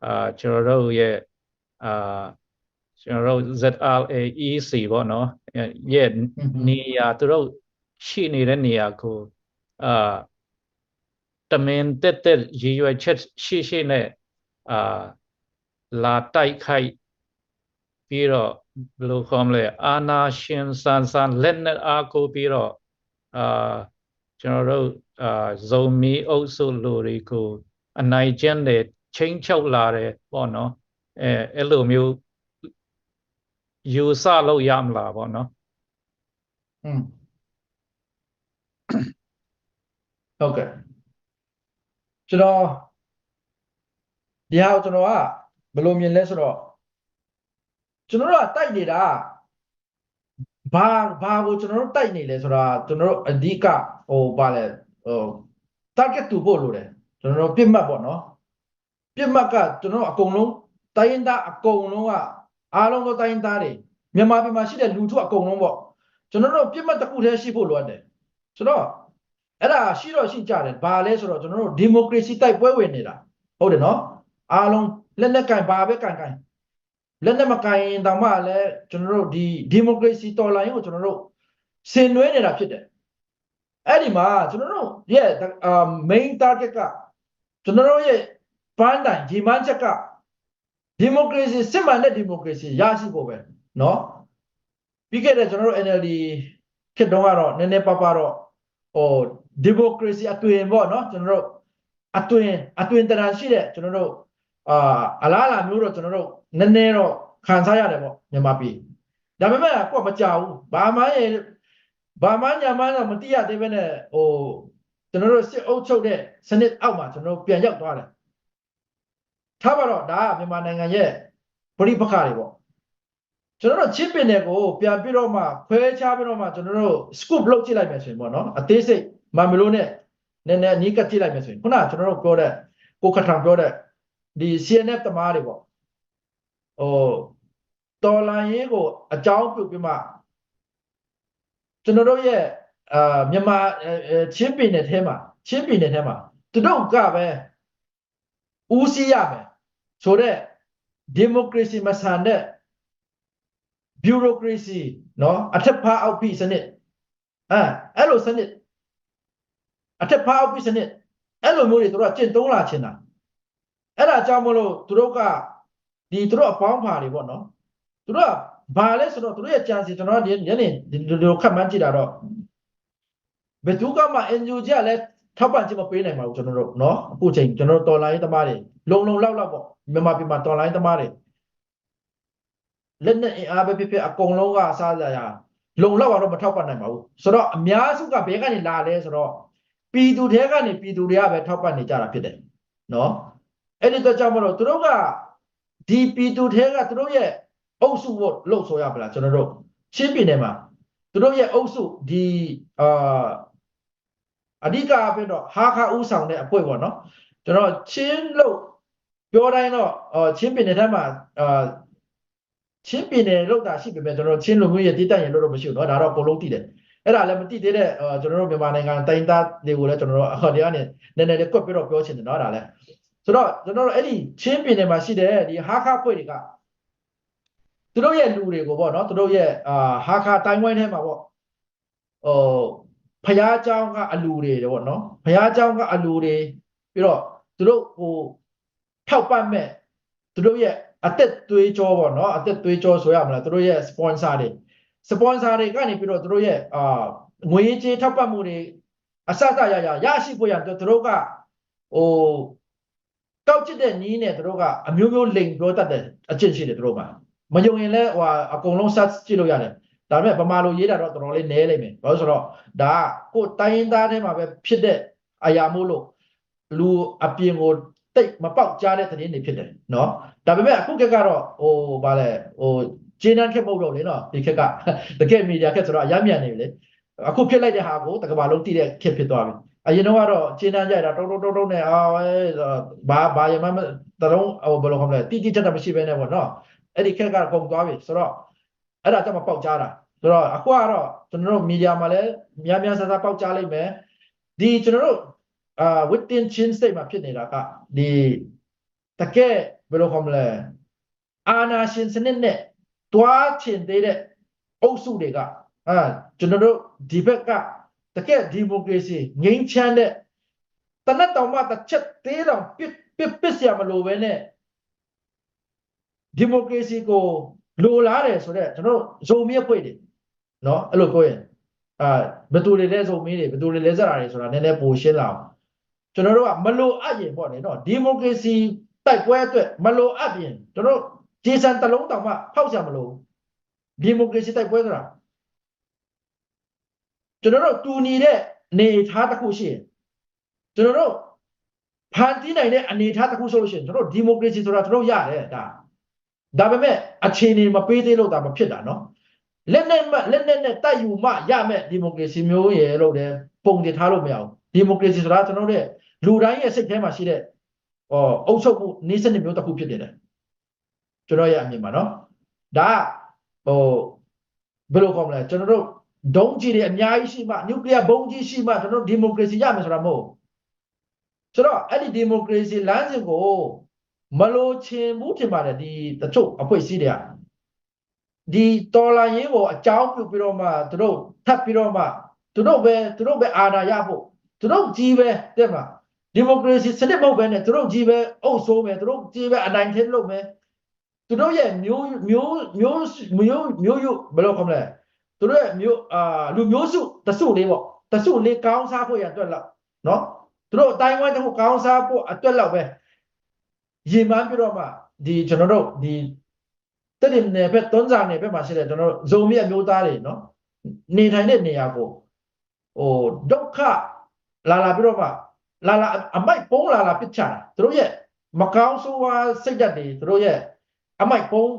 အာကျွန်တော်တို့ရဲ့အာကျွန်တော်တို့ ZRA EC ပေါ့နော်ရဲ့နေရာသူတို့ရှိနေတဲ့နေရာကိုအာတမင်တက်တက်ရည်ရွယ်ချက်ရှိရှိနဲ့အာလာတိုက်ခိုက်ပြီးတော့ဘယ်လိုခေါ်မလဲအာနာရှင်ဆန်ဆန်လက်နက်အားကိုးပြီးတော့အာကျွန်တော်တို့အာဇိုမီအုပ်စုလူတွေကိုအနိုင်ကျင့်တဲ့ချိန်ချုပ်လာတယ်ပေါ့နော်။ အဲအဲ့လိုမျိုးယူဆလို့ရမလားပေါ့နော်။ อืมဟုတ်ကဲ့ကျွန်တော်ဒီဟာကိုကျွန်တော်ကဘယ်လိုမြင်လဲဆိုတော့ကျွန်တော်တို့ကတိုက်နေတာဘာဘာကိုကျွန်တော်တို့တိုက်နေလဲဆိုတာကျွန်တော်တို့အဓိကဟိုဘာလဲဟို target တူဖို့လိုတယ်ကျွန်တော်တို့ပြစ်မှတ်ပေါ့နော်ပြစ်မှတ်ကကျွန်တော်တို့အကုန်လုံးတိုင်းရင်းသားအကုန်လုံးကအားလုံးသောတိုင်းရင်းသားတွေမြန်မာပြည်မှာရှိတဲ့လူထုအကုန်လုံးပေါ့ကျွန်တော်တို့ပြစ်မှတ်တစ်ခုတည်းရှိဖို့လိုအပ်တယ်ဆိုတော့အဲ့ဒါရှိတော့ရှိကြတယ်ဘာလဲဆိုတော့ကျွန်တော်တို့ democracy တိုက်ပွဲဝင်နေတာဟုတ်တယ်နော်အားလုံးလက်နက်ကင်ဘာပဲကင်ကင်လက်နက်မကိုင်ရင်တောင်မှလည်းကျွန်တော်တို့ဒီ democracy တော်လှန်ရေးကိုကျွန်တော်တို့ဆင်နွှဲနေတာဖြစ်တယ်။အဲ့ဒီမှာကျွန်တော်တို့ရဲ့အာ main target ကကျွန်တော်တို့ရဲ့ပန်းတိုင်ရည်မှန်းချက်က democracy စစ်မှန်တဲ့ democracy ရရှိဖို့ပဲနော်။ပြီးခဲ့တဲ့ကျွန်တော်တို့ NLD ခေတ်တုန်းကတော့နည်းနည်းပါးပါးတော့ဟို democracy အသွင်ပေါ့နော်ကျွန်တော်တို့အသွင်အသွင်တရံရှိတဲ့ကျွန်တော်တို့အာအလားအလာမျိုးတော့ကျွန်တော်တို့နည်းနည်းတော့ခံစားရတယ်ပေါ့မြန်မာပြည်ဒါပေမဲ့ကိုကမကြောက်ဘူးဘာမှရေဘာမှညာမှတော့မသိရသေးပဲနဲ့ဟိုကျွန်တော်တို့စစ်အုပ်ချုပ်တဲ့စနစ်အောက်မှာကျွန်တော်တို့ပြန်ရောက်သွားတယ်ထားပါတော့ဒါကမြန်မာနိုင်ငံရဲ့ပဋိပက္ခတွေပေါ့ကျွန်တော်တို့ချင်းပင်နယ်ကိုပြန်ပြီးတော့မှခွဲခြားပြီးတော့မှကျွန်တော်တို့ scoop လုပ်ကြည့်လိုက်မယ်ဆိုရင်ပေါ့နော်အသေးစိတ်မန်မလို့နဲ့နည်းနည်းအနီးကပ်ကြည့်လိုက်မယ်ဆိုရင်ခုနကကျွန်တော်တို့ပြောတဲ့ကိုခထောင်ပြောတဲ့ဒီ CNF သမားတွေပေါ့ဟိုတော်လန်ရေးကိုအကြောင်းပြုပြီးမှကျွန်တော်တို့ရဲ့အာမြန်မာအဲအဲချင်းပြည်နယ်ထဲမှာချင်းပြည်နယ်ထဲမှာသူတို့ကပဲဦးစီးရမယ်ဆိုတော့ democracy မဆန်တဲ့ bureaucracy နော်အထက်ဖားအောက်ဖီးစနစ်အဲအဲ့လိုစနစ်အထက်ဖားအောက်ဖီးစနစ်အဲ့လိုမျိုးတွေသူတို့ကကျင့်သုံးလာချင်တာ အဲ့ဒါကြောင့်မလို့သူတို့ကဒီသူတို့အပေါင်းပါတွေပေါ့နော်သူတို့ကဘာလဲဆိုတော့သူတို့ရဲ့ကြံစီကျွန်တော်ဒီညနေဒီလိုခန့်မှန်းကြည့်တာတော့ဘယ်သူကမှ NUG ကလည်းထောက်ပံ့ခြင်းမပေးနိုင်ပါဘူးကျွန်တော်တို့နော်အခုချိန်ကျွန်တော်တို့တော်လှန်ရေးသမားတွေလုံလုံလောက်လောက်ပေါ့မြန်မာပြည်မှာတော်လှန်ရေးသမားတွေလက်နက်အင်အားပဲဖြစ်ဖြစ်အကုန်လုံးကအစားအစာရလုံလောက်အောင်တော့မထောက်ပံ့နိုင်ပါဘူးဆိုတော့အများစုကဘဲကနေလာလဲဆိုတော့ပြည်သူထဲကနေပြည်သူတွေကပဲထောက်ပံ့နေကြတာဖြစ်တယ်နော်အဲ့ဒီတော့ကြောင့်မလို့သူတို့ကဒီပြည်သူထဲကသူတို့ရဲ့အုပ်စုကိုလှုပ်ဆိုရပါလားကျွန်တော်တို့ချင်းပြည်နယ်မှာသူတို့ရဲ့အုပ်စုဒီအာအဓိကအားဖြင့်တော့ဟာခါဦးဆောင်တဲ့အဖွဲ့ပေါ့နော်ကျွန်တော်ချင်းလို့ပြောတိုင်းတော့အာချင်းပြည်နယ်ထဲမှာအာချင်းပြည်နယ်လို့သာရှိပေမဲ့ကျွန်တော်ချင်းလူမျိုးရေးတည်တံ့ရင်လို့တော့မရှိဘူးနော်ဒါတော့အကုန်လုံးသိတယ်အဲ့ဒါလည်းမသိသေးတဲ့အာကျွန်တော်တို့မြန်မာနိုင်ငံတိုင်းသားတွေကိုလည်းကျွန်တော်တို့အဟော်ဒီကနေနည်းနည်းလေးကွက်ပြီးတော့ပြောချင်တယ်နော်ဒါလည်းဆိုတော့ကျွန်တော်တို့အဲ့ဒီချင်းပြည်နယ်မှာရှိတဲ့ဒီဟာခါအဖွဲ့တွေကသူတို့ရဲ့လူတွေကိုပေါ့နော်သူတို့ရဲ့အာဟာခါတိုင်းဝိုင်းထဲမှာပေါ့ဟိုဖျားเจ้าကအလူတွေပေါ့နော်ဖျားเจ้าကအလူတွေပြီးတော့သူတို့ဟိုထောက်ပံ့မဲ့သူတို့ရဲ့အသက်သွေးကြောပေါ့နော်အသက်သွေးကြောဆိုရမလားသူတို့ရဲ့ sponsor တွေ sponsor တွေကနေပြီးတော့သူတို့ရဲ့အာငွေကြေးထောက်ပံ့မှုတွေအစစရရရရှိဖို့ရန်အတွက်သူတို့ကဟိုကောက်ကျစ်တဲ့နည်းနဲ့သူတို့ကအမျိုးမျိုးလိမ်ပြောတတ်တဲ့အကျင့်ရှိတယ်သူတို့မှာမယုံရင်လည်းဟိုအကုန်လုံးစမ်းကြည့်လို့ရတယ်ဒါပေမဲ့ဗမာလိုရေးတာတော့တော်တော်လေးနဲလိမ့်မယ်ဘာလို့ဆိုတော့ဒါကကိုယ်တိုင်းရင်းသားထဲမှာပဲဖြစ်တဲ့အရာမို့လို့လူအပြင်ကိုတိတ်မပေါက်ကြားတဲ့သတင်းတွေဖြစ်တယ်နော်ဒါပေမဲ့အခုခေတ်ကတော့ဟိုဗာလဲဟိုကျေးနန်းခက်မဟုတ်တော့လေနော်ဒီခေတ်ကတကယ်မီဒီယာခက်ဆိုတော့အရမ်းမြန်နေပြီလေအခုဖြစ်လိုက်တဲ့ဟာကိုတကမ္ဘာလုံးသိတဲ့ခက်ဖြစ်သွားပြီအရင်တော့ကတော့ကျေးနန်းရိုက်တာတုံးတုံးတုံးတုံးနဲ့အာအဲဘာဘာရမတလုံးဟိုဘယ်လိုခေါ်မလဲတိတိကျကျမရှိဘဲနဲ့ပေါ့နော်အဲ့ဒီခက်ကကုန်သွားပြီဆိုတော့အဲ့ဒါကြောင့်မပေါက်ကြားတာဆိုတော့အခုကတော့ကျွန်တော်တို့မီဒီယာမှာလည်းများများစားစားပေါက်ကြားလိမ့်မယ်ဒီကျွန်တော်တို့အာ within Chin State မှာဖြစ်နေတာကဒီတကယ်ဘယ်လိုခေါ်မလဲအာဏာရှင်စနစ်နဲ့တွားချင်သေးတဲ့အုပ်စုတွေကအာကျွန်တော်တို့ဒီဘက်ကတကယ်ဒီမိုကရေစီငြိမ်းချမ်းတဲ့တနက်တောင်မှတစ်ချက်သေးတောင်ပစ်ပစ်ပစ်စရာမလိုဘဲနဲ့ဒီမိုကရေစီကိုလိုလားတယ်ဆိုတော့ကျွန်တော်တို့ဇုံမီးအဖွဲ့တွေနော်အဲ့လိုပြောရင်အာဘယ်သူတွေလဲဇုံမီးတွေဘယ်သူတွေလဲစတာတွေဆိုတာနည်းနည်းပိုရှင်းလာအောင်ကျွန်တော်တို့ကမလိုအပ်ရင်ပေါ့လေနော်ဒီမိုကရေစီတိုက်ပွဲအတွက်မလိုအပ်ရင်ကျွန်တော်တို့ဂျေဆန်တစ်လုံးတောင်မှဖောက်စရာမလိုဘူးဒီမိုကရေစီတိုက်ပွဲဆိုတာကျွန်တော်တို့တူညီတဲ့အနေအထားတစ်ခုရှိရင်ကျွန်တော်တို့ဖန်တီးနိုင်တဲ့အနေအထားတစ်ခုဆိုလို့ရှိရင်ကျွန်တော်တို့ဒီမိုကရေစီဆိုတာကျွန်တော်တို့ရတယ်ဒါဒါပေမဲ့အခြေအနေမပေးသေးလို့ဒါမဖြစ်တာနော်လက်နဲ့မှလက်နဲ့နဲ့တိုက်ယူမှရမဲ့ဒီမိုကရေစီမျိုးရဲ့လို့လည်းပုံတင်ထားလို့မရဘူးဒီမိုကရေစီဆိုတာကျွန်တော်တို့ရဲ့လူတိုင်းရဲ့စိတ်ထဲမှာရှိတဲ့ဟိုအုပ်ချုပ်မှုနည်းစနစ်မျိုးတစ်ခုဖြစ်နေတယ်ကျွန်တော်ရဲ့အမြင်ပါနော်ဒါဟိုဘယ်လိုခေါ်မလဲကျွန်တော်တို့ဒုံးကျည်တွေအများကြီးရှိမှနျူကလ iyar ဘုံးကြီးရှိမှကျွန်တော်တို့ဒီမိုကရေစီရမယ်ဆိုတာမဟုတ်ဆိုတော့အဲ့ဒီဒီမိုကရေစီလမ်းစဉ်ကိုမလိုချင်ဘူးထင်ပါတယ်ဒီတချို့အဖွဲ့အစည်းတွေကဒီတော်လှန်ရေးကိုအကြောင်းပြုပြီးတော့မှသူတို့ထပ်ပြီးတော့မှသူတို့ပဲသူတို့ပဲအာဏာရဖို့သူတို့ကြီးပဲတဲ့မှာဒီမိုကရေစီစနစ်မဟုတ်ဘဲနဲ့သူတို့ကြီးပဲအုပ်စိုးမယ်သူတို့ကြီးပဲအနိုင်ထက်လုပ်မယ်သူတို့ရဲ့မျိုးမျိုးမျိုးမျိုးမျိုးယူဘယ်လိုခေါ်မလဲသူတို့ရဲ့မျိုးအာလူမျိုးစုတစုလေးပေါ့တစုလေးကောင်းစားဖို့ရအတွက်လောက်နော်သူတို့အတိုင်းဝိုင်းတစ်ခုကောင်းစားဖို့အတွက်လောက်ပဲရည်မှန်းပြီးတော့မှဒီကျွန်တော်တို့ဒီတနင်္သာရီနယ်ဖက်တွန်းဇာနယ်ဖက်မှာရှိတဲ့ကျွန်တော်တို့ဇိုမီးအမျိုးသားတွေနော်နေထိုင်တဲ့နေရာကိုဟိုဒုက္ခလာလာပြီးတော့မှလာလာအမိုက်ပုံးလာလာပစ်ချတာသူတို့ရဲ့မကောင်းဆိုးဝါးစိတ်ဓာတ်တွေသူတို့ရဲ့အမိုက်ပုံး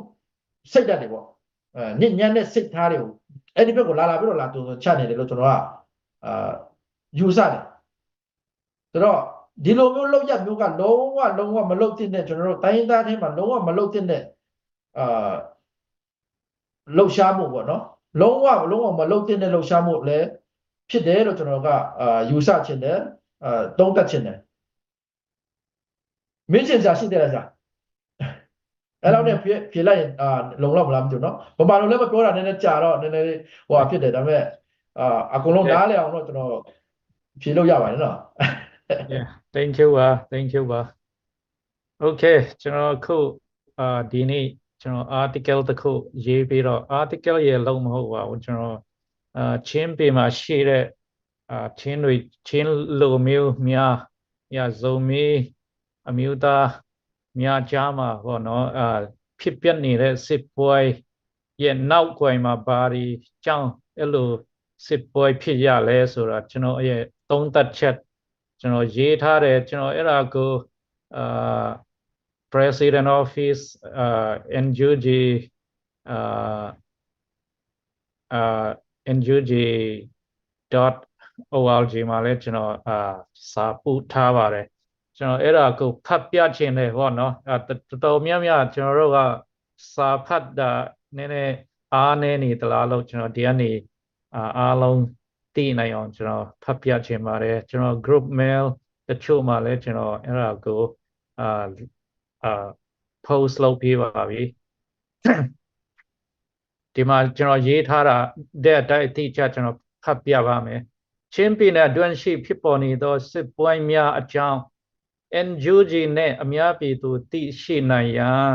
စိတ်ဓာတ်တွေပေါ့အဲညစ်ညမ်းတဲ့စိတ်ထားတွေကိုအဲ့ဒီဘက်ကိုလာလာပြီးတော့လာတူချနေတယ်လို့ကျွန်တော်ကအာယူဆတယ်ဆိုတော့ဒီလိုမျိုးလောက်ရမျိုးကလုံးဝလုံးဝမလုပ်သင့်တဲ့ကျွန်တော်တို့တိုင်းရင်းသားထဲမှာလုံးဝမလုပ်သင့်တဲ့အာလှုပ်ရှားမှုပေါ့နော်လုံးဝလုံးဝမလုပ်သင့်တဲ့လှုပ်ရှားမှုလည်းဖြစ်တယ်လို့ကျွန်တော်ကအာယူဆချင်တယ်အာသုံးသပ်ချင်တယ်မင်းချင်စရာရှိတယ်လားဆရာအဲ့လောက်နဲ့ဖြေဖြေလိုက်ရင်အာလုံလောက်မလားမသိဘူးနော်ဗမာလိုလည်းမပြောတာနည်းနည်းကြာတော့နည်းနည်းဟိုဟာဖြစ်တယ်ဒါပေမဲ့အာအကုန်လုံးနားလည်အောင်တော့ကျွန်တော်ဖြေလို့ရပါတယ်နော် Yeah, thank you ပါ thank you ပါ Okay, ကျွန်တော်အခုအာဒီနေ့ကျွန်တော် article တစ်ခုရေးပြီးတော့ article ရဲ့အလုပ်မဟုတ်ပါဘူးကျွန်တော်အာချင်းပြည်မှာရှိတဲ့အာချင်းတွေချင်းလူမျိုးများရာဇုံမီးအမျိုးသားများကြားမှာပေါ့နော်အာဖြစ်ပျက်နေတဲ့စစ်ပွဲရဲ့နောက်ကွယ်မှာဘာတွေကြောင့်အဲ့လိုစစ်ပွဲဖြစ်ရလဲဆိုတာကျွန်တော်ရဲ့သုံးသပ်ချက်ကျွန်တော်ရေးထားတယ်ကျွန်တော်အဲ့ဒါကိုအာ President Office အာ NUG အာအာ NUG dot org မှာလည်းကျွန်တော်အာစာပို့ထားပါတယ်ကျွန်တော်အဲ့ဒါကိုဖတ်ပြချင်တယ်ပေါ့နော်အာတော်တော်များများကျွန်တော်တို့ကစာဖတ်တာနည်းနည်းအားနည်းနေသလားလို့ကျွန်တော်ဒီကနေအာအားလုံးသိနိုင်အောင်ကျွန်တော်ဖတ်ပြချင်ပါတယ်ကျွန်တော် group mail တချို့မှာလည်းကျွန်တော်အဲ့ဒါကိုအာအာ post လုပ်ပေးပါပြီဒီမှာကျွန်တော်ရေးထားတာတဲ့အတိုင်းအတိအကျကျွန်တော်ဖတ်ပြပါမယ်ချင်းပြည်နယ်အတွင်းရှိဖြစ်ပေါ်နေသောစစ်ပွဲများအကြောင်း NUG နဲ့အများပြည်သူသိရှိနိုင်ရန်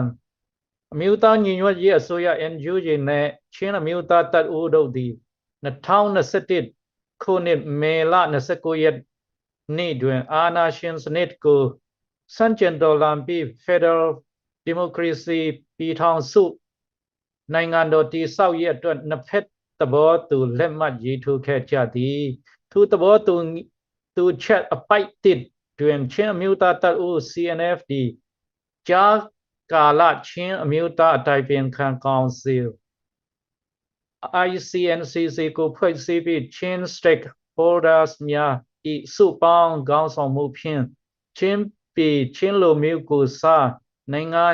အမျိုးသားညီညွတ်ရေးအစိုးရ NUG နဲ့ချင်းအမျိုးသားတပ်ဦးတို့သည်2021ခုနှစ်မေလ29ရက်နေ့တွင်အာဏာရှင်စနစ်ကိုဆန့်ကျင်တော်လှန်ပြီး Federal Democracy ပြည်ထောင်စုနိုင်ငံတော်တည်ဆောက်ရေးအတွက်နှစ်ဖက်သဘောတူလက်မှတ်ရေးထိုးခဲ့ကြသည်ထို့သဘောတူတူချက်အပိုက်တစ်တွင်ချင်းအမျိုးသားတပ်ဦး CNF သည်ကြားကာလချင်းအမျိုးသားအတိုင်ပင်ခံကောင်စီ ICNCC ကိုဖွဲ့စည်းပြီးချင်း stakeholders များ၏စုပေါင်းခေါင်းဆောင်မှုဖြင့်ချင်းပြည်ချင်းလူမျိုးကိုစားနိုင်ငံ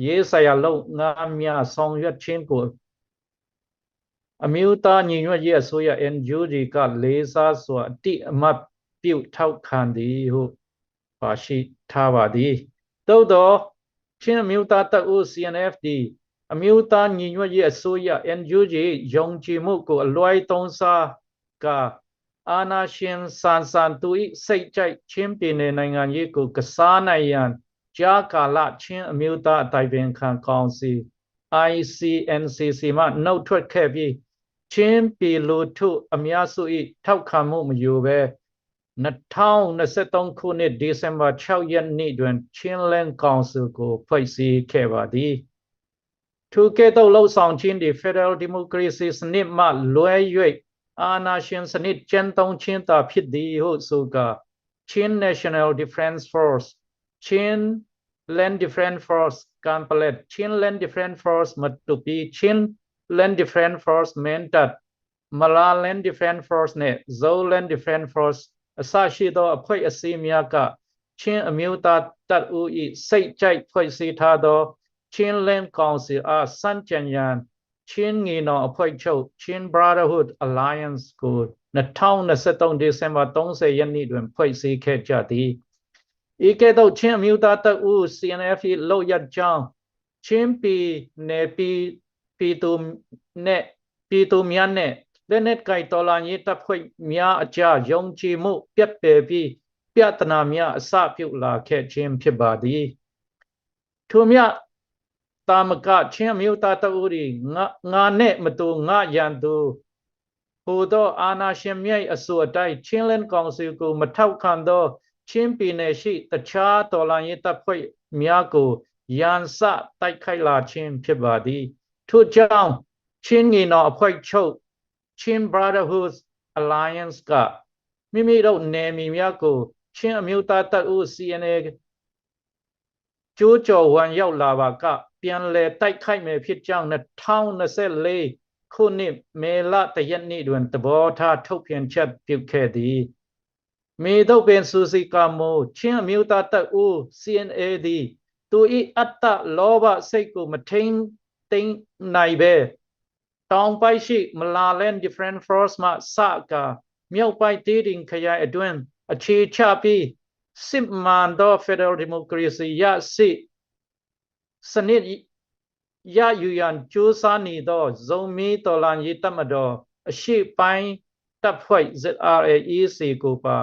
ရေးဆိုင်ရာလုပ်ငန်းများဆောင်ရွက်ခြင်းကိုအမျိုးသားညီညွတ်ရေးအစိုးရ NUG ကလေးစားစွာအတိအမှတ်ပြုထောက်ခံသည်ဟုပါရှိထားပါသည်သို့သောချင်းအမျိုးသားတပ်ဦး CNF သည်အမျိုးသားညီညွတ်ရေးအစိုးရ NUG ယုံကြည်မှုကိုအလွဲသုံးစားကအာဏာရှင်ဆန်ဆန်သူ၏စိတ်ကြိုက်ချင်းပြည်နယ်နိုင်ငံရေးကိုကစားနိုင်ရန်ကြားကာလချင်းအမျိုးသားအတိုင်ပင်ခံကောင်စီ ICNCC မှနှုတ်ထွက်ခဲ့ပြီးချင်းပြည်လူထုအများစု၏ထောက်ခံမှုမယူဘဲ2023ခုနှစ်ဒီဇင်ဘာ6ရက်နေ့တွင်ချင်းလင်းကောင်စီကိုဖွဲ့စည်းခဲ့ပါသည်ထို့ကဲ့သို့လှုပ်ဆောင်ခြင်းသည် Federal Democracy စနစ်မှလွဲ၍အာဏာရှင်စနစ်ကျင့်သုံးခြင်းသာဖြစ်သည်ဟုဆိုကာ Chin National Defense Force, Chin Land Defense Force Kanpalet, Chin Land Defense Force Matupi, Chin Land Defense Force Mindat, Mala Land Defense Force နှင့် Zoland Defense Force အစရှိသောအဖွဲ့အစည်းများကချင်းအမျိုးသားတပ်ဦး၏စိတ်ကြိုက်ဖွဲ့စည်းထားသောချင်းလင်းကောင်စီအားဆန့်ကျင်ရန်ချင်းညီနောင်အဖွဲ့ချုပ် Chin Brotherhood Alliance ကို2023ဒီဇင်ဘာ30ရက်နေ့တွင်ဖွဲ့စည်းခဲ့ကြသည်။ဤကဲ့သို့ချင်းအမျိုးသားတပ်ဦး CNF ၏လုပ်ရပ်ကြောင့်ချင်းပြည်နယ်ပြည်ပြည်သူနှင့်ပြည်သူများနှင့်လက်နက်ကိုင်တော်လှန်ရေးတပ်ဖွဲ့များအကြားယုံကြည်မှုပျက်ပြယ်ပြီးပြဿနာများအစပြုလာခဲ့ခြင်းဖြစ်ပါသည်။ထို့မျှသာမကချင်းအမျိုးသားတပ်ဦးသည်ငါငါနှင့်မတူငါရန်သူဟူသောအာဏာရှင်များ၏အဆိုအတိုင်းချင်းလင်းကောင်စီကိုမထောက်ခံသောချင်းပြည်နယ်ရှိတခြားတော်လှန်ရေးတပ်ဖွဲ့များကိုရန်စတိုက်ခိုက်လာခြင်းဖြစ်ပါသည်။ထို့ကြောင့်ချင်းညီနောင်အဖွဲ့ချုပ် Chin Brotherhood Alliance ကမိမိတို့နယ်မြေများကိုချင်းအမျိုးသားတပ်ဦး CNA ကျူးကျော်ဝင်ရောက်လာပါကပြန်လည်တိုက်ခိုက်မယ်ဖြစ်ကြောင်း2024ခုနှစ်မေလ1ရက်နေ့တွင်သဘောထားထုတ်ပြန်ချက်ပြုခဲ့သည်။မည်သို့ပင်စူစီကာမူချင်းအမျိုးသားတပ်ဦး CNA သည်သူ၏အတ္တလောဘစိတ်ကိုမထိန်းသိမ်းနိုင်ဘဲတောင်ပိုင်းရှိမလာလင်း Defense Force မှစကာမြောက်ပိုင်းတီးတိန်ခရိုင်အတွင်းအခြေချပြီးစစ်မှန်သော Federal Democracy ရရှိစနစ်ရယူရန်ကြိုးစားနေသောဇိုမီးတော်လှန်ရေးတပ်မတော်အရှေ့ပိုင်းတပ်ဖွဲ့ ZRA EC ကိုပါ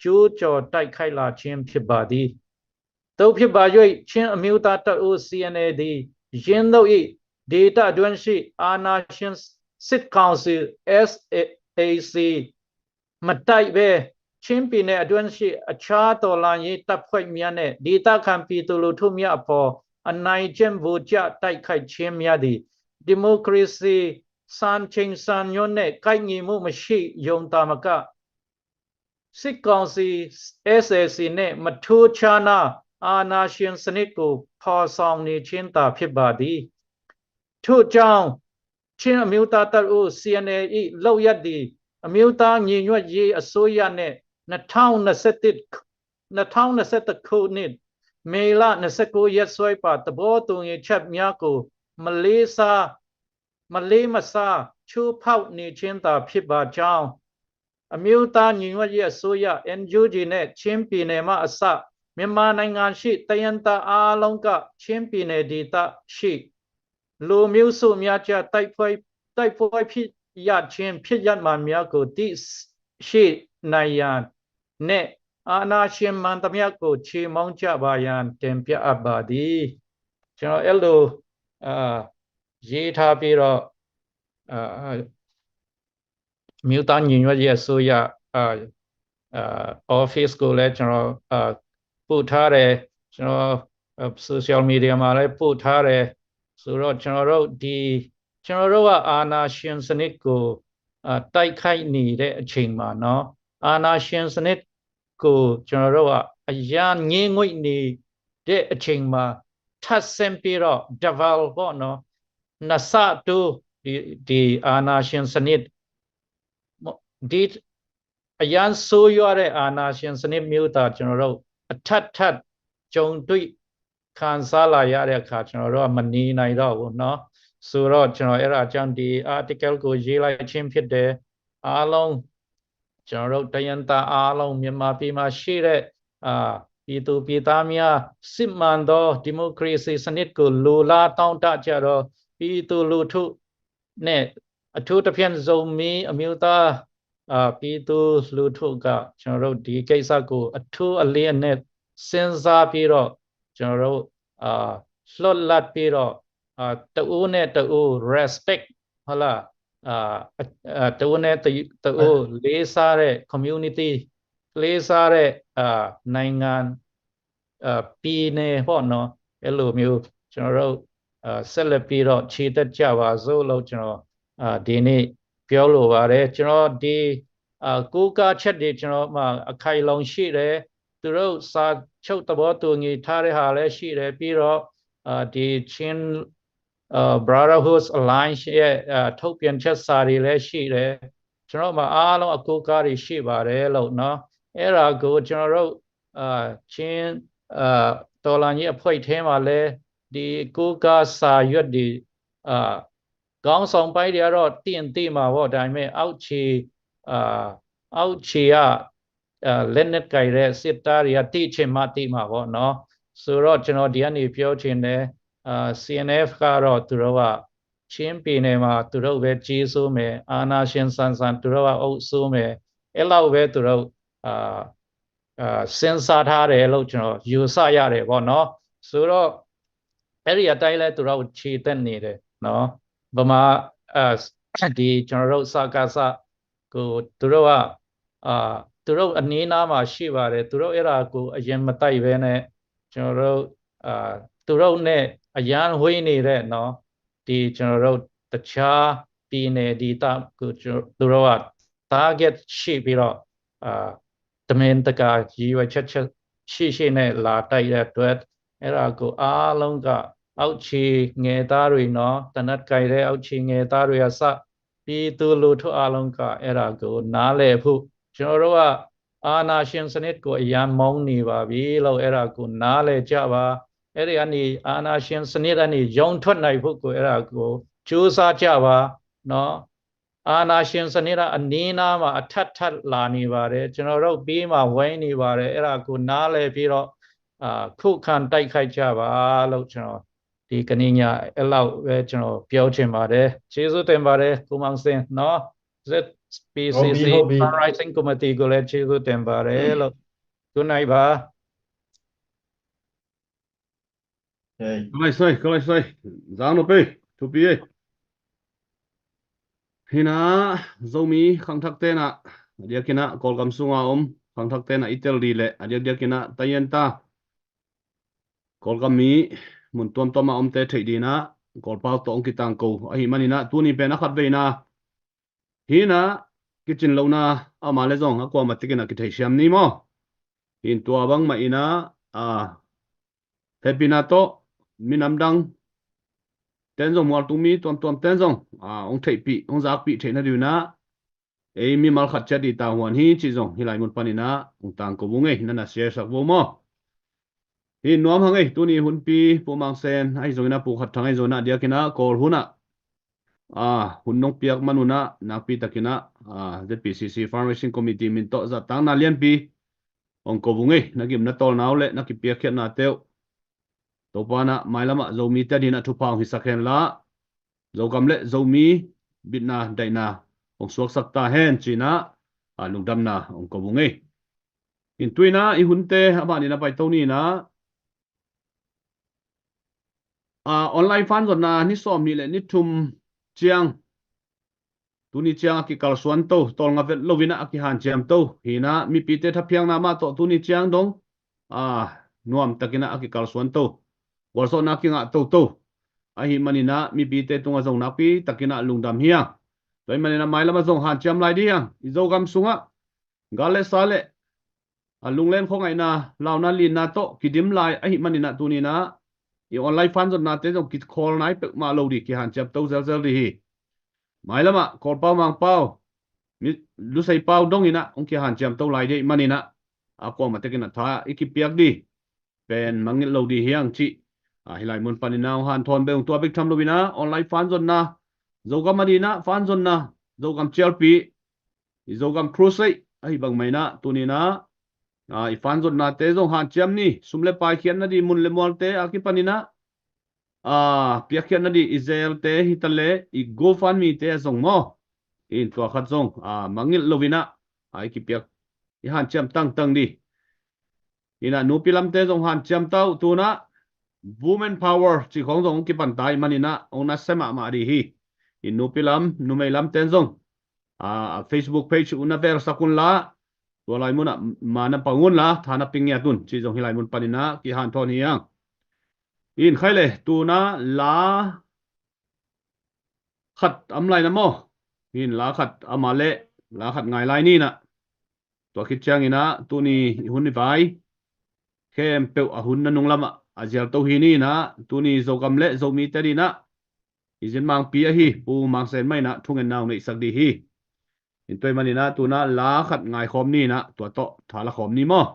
ကျူးကျော်တိုက်ခိုက်လာခြင်းဖြစ်ပါသည်။ တို့ဖြစ်ပါ၍ ချင်းအမျိုးသားတပ်ဦး စီအန်အေ သည် ယင်းသို့ ၏ဒေသအတွင်းရှိ အာဏာရှင်စစ်ကောင်စီ SAC မတိုက်ဘဲ ချင်းပြည်နယ်အတွင်းရှိ အခြားတော်လှန်ရေးတပ်ဖွဲ့များနှင့် ဒေသခံပြည်သူလူထုများအပေါ် အနိုင်ကျင့် ဗိုလ်ကျတိုက်ခိုက်ခြင်းများသည် ဒီမိုကရေစီစံချိန်စံညွှန်းနှင့် ကိုက်ညီမှုမရှိရုံသာမက စစ်ကောင်စီ SAC နှင့် မထူးခြားနာ အာဏာရှင်စနစ်ကို ဖော်ဆောင်နေခြင်းသာဖြစ်ပါသည်။ ထို့ကြောင့် ချင်းအမျိုးသားတပ်ဦး စီအန်အေ ၏ လုပ်ရပ်သည် အမျိုးသားညီညွတ်ရေးအစိုးရနှင့် နှစ်ထောင့်နှစ်ဆယ့်တစ် နှစ်ထောင့်နှစ်ဆယ့်တစ်ခုနှစ် မေလ နှစ်ဆယ့်ကိုး ရက်စွဲပါ သဘောတူညီချက်များကို မလေးစား မလေးမစား ချိုးဖောက်နေခြင်းသာဖြစ်ပါကြောင်း အမျိုးသားညီညွတ်ရေးအစိုးရ NUG နှင့် ချင်းပြည်နယ်မှအစ မြန်မာနိုင်ငံရှိ တိုင်းရင်းသားအားလုံးက ချင်းပြည်နယ်ဒေသရှိ လူမျိုးစုများကြား တိုက်ပွဲ တိုက်ပွဲဖြစ်ရခြင်း ဖြစ်ရပ်မှန်များကို သိရှိနိုင်ရန်နှင့် အာဏာရှင်မှန်သမျှကို ချေမှုန်းကြပါရန် တင်ပြအပ်ပါသည်။ ကျွန်တော်အဲ့လိုအာရေးထားပြီးတော့အာ အမျိုးသားညီညွတ်ရေးအစိုးရအာအာ office ကိုလည်းကျွန်တော်အာပို့ထားတယ်။ ကျွန်တော်အာ social media မှာလည်းပို့ထားတယ်။ ဆိုတော့ကျွန်တော်တို့ဒီကျွန်တော်တို့ကအာဏာရှင်စနစ်ကိုအာတိုက်ခိုက်နေတဲ့အချိန်မှာနော်အာဏာရှင်စနစ်ကိုကျွန်တော်တို့ကအရမ်းငြင်းငွေ့နေတဲ့အချိန်မှာထပ်ဆင့်ပြီးတော့ double ပေါ့နော်နှစ်ဆတိုးဒီဒီအာဏာရှင်စနစ်ဒီအရမ်းဆိုးရွားတဲ့အာဏာရှင်စနစ်မျိုးသာကျွန်တော်တို့အထပ်ထပ်ကြုံတွေ့ခံစားလာရတဲ့အခါကျွန်တော်တို့ကမနေနိုင်တော့ဘူးနော်ဆိုတော့ကျွန်တော်အဲ့ဒါကြောင့်ဒီ article ကိုရေးလိုက်ခြင်းဖြစ်တယ်အားလုံးကျွန်တော်တို့တိုင်းရင်းသားအားလုံးမြန်မာပြည်မှာရှိတဲ့အာပြည်သူပြည်သားများစစ်မှန်သောဒီမိုကရေစီစနစ်ကိုလိုလားတောင်းတကြတော့ပြည်သူလူထုနဲ့အထူးသဖြင့်ဇိုမီအမျိုးသားအာပြည်သူလူထုကကျွန်တော်တို့ဒီကိစ္စကိုအထူးအလေးအနက်စဉ်းစားပြီးတော့ကျွန်တော်တို့အာလွတ်လပ်ပြီးတော့အာတဦးနဲ့တဦး respect ဟုတ်လားအာအာတဦးနဲ့တတဦးလေးစားတဲ့ community လေးစားတဲ့အာနိုင်ငံအာပြည်နယ်ပေါ့နော်အဲ့လိုမျိုးကျွန်တော်တို့အာဆက်လက်ပြီးတော့ခြေတက်ကြပါစို့လို့ကျွန်တော်အာဒီနေ့ပြောလိုပါတယ်ကျွန်တော်ဒီအာကိုးကားချက်တွေကျွန်တော်မှအခိုင်အလုံရှိတယ်သူတို့စာချုပ်သဘောတူညီထားတဲ့ဟာလည်းရှိတယ်ပြီးတော့အာဒီချင်းအာ Brotherhood Alliance ရဲ့အာထုတ်ပြန်ချက်စာတွေလည်းရှိတယ်ကျွန်တော်မှာအားလုံးအကူအကတွေရှိပါတယ်လို့နော်အဲ့ဒါကိုကျွန်တော်တို့အာချင်းအာတော်လန်ကြီးအဖွဲ့ထဲမှာလည်းဒီကူကစာရွက်တွေအာခေါင်းဆောင်ပိုင်းတွေကတော့တင့်သိမှာပေါ့ဒါပေမဲ့အောက်ခြေအာအောက်ခြေကအာလက်နက်ကိုင်တဲ့စစ်သားတွေကတင့်ချင်မှတင့်မှာပေါ့နော်ဆိုတော့ကျွန်တော်ဒီကနေပြောချင်တယ်အာ C N F ကတော့သူတို့ကချင်းပြည်နယ်မှာသူတို့ပဲကြီးစိုးမယ်အာဏာရှင်ဆန်ဆန်သူတို့ကအုပ်စိုးမယ်အဲ့လောက်ပဲသူတို့အာအာစဉ်းစားထားတယ်လို့ကျွန်တော်ယူဆရတယ်ပေါ့နော်ဆိုတော့အဲ့ဒီအတိုင်းလဲသူတို့ခြေတက်နေတယ်နော်ဗမာအာဒီကျွန်တော်တို့စကစကိုသူတို့ကအာသူတို့အနီးနားမှာရှိပါတယ်သူတို့အဲ့ဒါကိုအရင်မတိုက်ဘဲနဲ့ကျွန်တော်တို့အာသူတို့နဲ့အရမ်းဝေးနေတဲ့နော်ဒီကျွန်တော်တို့တခြားပြည်နယ်ဒေသကိုကျွန်တော်သူတို့က target ရှိပြီးတော့အာတမင်တကာရည်ရွယ်ချက်ချက်ရှိရှိနဲ့လာတိုက်တဲ့အတွက်အဲ့ဒါကိုအားလုံးကအောက်ခြေငယ်သားတွေနော်တနတ်ကိုင်တဲ့အောက်ခြေငယ်သားတွေအစပြည်သူလူထုအားလုံးကအဲ့ဒါကိုနားလည်ဖို့ကျွန်တော်တို့ကအာဏာရှင်စနစ်ကိုအရမ်းမုန်းနေပါပြီလို့အဲ့ဒါကိုနားလည်ကြပါအဲ့ဒီကနေအာဏာရှင်စနစ်ကနေရုန်းထွက်နိုင်ဖို့ကိုအဲ့ဒါကိုကြိုးစားကြပါနော်အာဏာရှင်စနစ်ကအနီးနားမှာအထပ်ထပ်လာနေပါတယ်ကျွန်တော်တို့ပြီးမှဝိုင်းနေပါတယ်အဲ့ဒါကိုနားလည်ပြီးတော့အာခုခံတိုက်ခိုက်ကြပါလို့ကျွန်တော်ဒီကနေ့ညအဲ့လောက်ပဲကျွန်တော်ပြောချင်ပါတယ်ကျေးဇူးတင်ပါတယ်ကိုမောင်စင်နော် Z P C C Fundraising Committee ကိုလည်းကျေးဇူးတင်ပါတယ်လို့ Good night ပါ Hei. Ka lai sai, ka lai sai. Zang no pe, thupi ei. Hina, Zomi khangthak tena, a diakinah Kawlgam sunga om khangthak tena i tel di le, a diak diakinah tayan ta Kawlgam mi mun tuamtuama omte theih dina Kawlpau tawh ong kitangko ahi manina, tuni pen a khat veina hina, kicin lohna ama le zong a kuama tikina kitheisiam ni maw? Hin tua bangmah ina, a, hepina tawh minam dang ten zong, mualtung mi tuamtuam ten zong, a, ong theihpih, ong zakpih theihna dihuna ei mimal khat ciat i tahuan hi cih zong hilai mun panina ong tangko vung ei, nana share sak vo maw? Hi nuam hang ei, tuni hunpi Pu Mang Sen ahi zongina, Pu Khat Thang ahi zongina, a diakina Kawl huna, a, hun nong piak manuna nakpi takina, a, Z P C C Fundraising Committee min tawh zahtangna lianpi ong ko vung ei, na gim na tawlna uh le na kipiakkhiatna teuh Topa na mailamah Zomi te dina thupha ong hisak henla, Zogam le Zomi bitna daihna ong suaksak ta hen cina, a, lungdamna ong ko vung ei. In tuina i hunte a banina paito nina, a, online fan zonna ni sawm nih le ni thum ciang, tuni ciang a kikalsuan to, tawlnga vet loina a kihanciam to hina, mipite thaphiakna mah tawh tuni ciang dong, a, nuam takina a kikalsuan to, gualzawhna kingah toto ahi manina mipite tunga zong nakpi takina lungdam hi hang. Tua hi manina mailama zong hanciam lai di hi hang. I Zogam sungah gal le sa le, a, lunglen khuangaihna, launa linna tawh kidim lai ahi manina tunina i online fan zonnate zong kikhawl nai peuhmah lo di, kihanciam to zelzel di hi. Mailama Kawlpau, Mangpau, mi, Luseipau dongina ong kihanciam to lai di ahi manina a kuama tekina tha i kipiak di pen mangngilh lo di hi hang cih, a, hilai mun panina ong hanthawn bek ung. Tua bek tham loina online fan zonna, Zogam a dina fan zonna, Zogam cialpi, i Zogam Crusade ahi bangmaina tunina, a, i fan zonnate zong hanciam ni, sum le pai khiatna di mun le mualte a kipanina, a, piakkhiatna di i zelte hitaleh i GoFundMe te a zong maw? In tua khat zong, a, mangngilh loina, a, i kipiak, i hanciam tangtang di. Ina nupi lamte zong hanciam ta uh, tuna Women Power cih khawng zong kipan ta ahi manina ong nasia mahmah di hi. In nupi lam, numei lamten zong, a, Facebook page uh na velsak unla, tua lai muna ma na pang unla, tha na pia ngiat un cih zong hilai mun panina kihanthawn hi hang. In khai le, tuna la khat om lai na maw? In la khat om a le, la khat ngai lai nina. Tua khit ciangina tuni i hun i vai khempeuh a hun nanung lamah a zialto hi nina, tuni Zogam le Zomite dina i zinmangpi ahi Pu Mang Sen maina thungenna ong neihsak di hi. In tua hi manina tuna la khat ngaikhawm nina, tua tawh tha la khawm ni maw?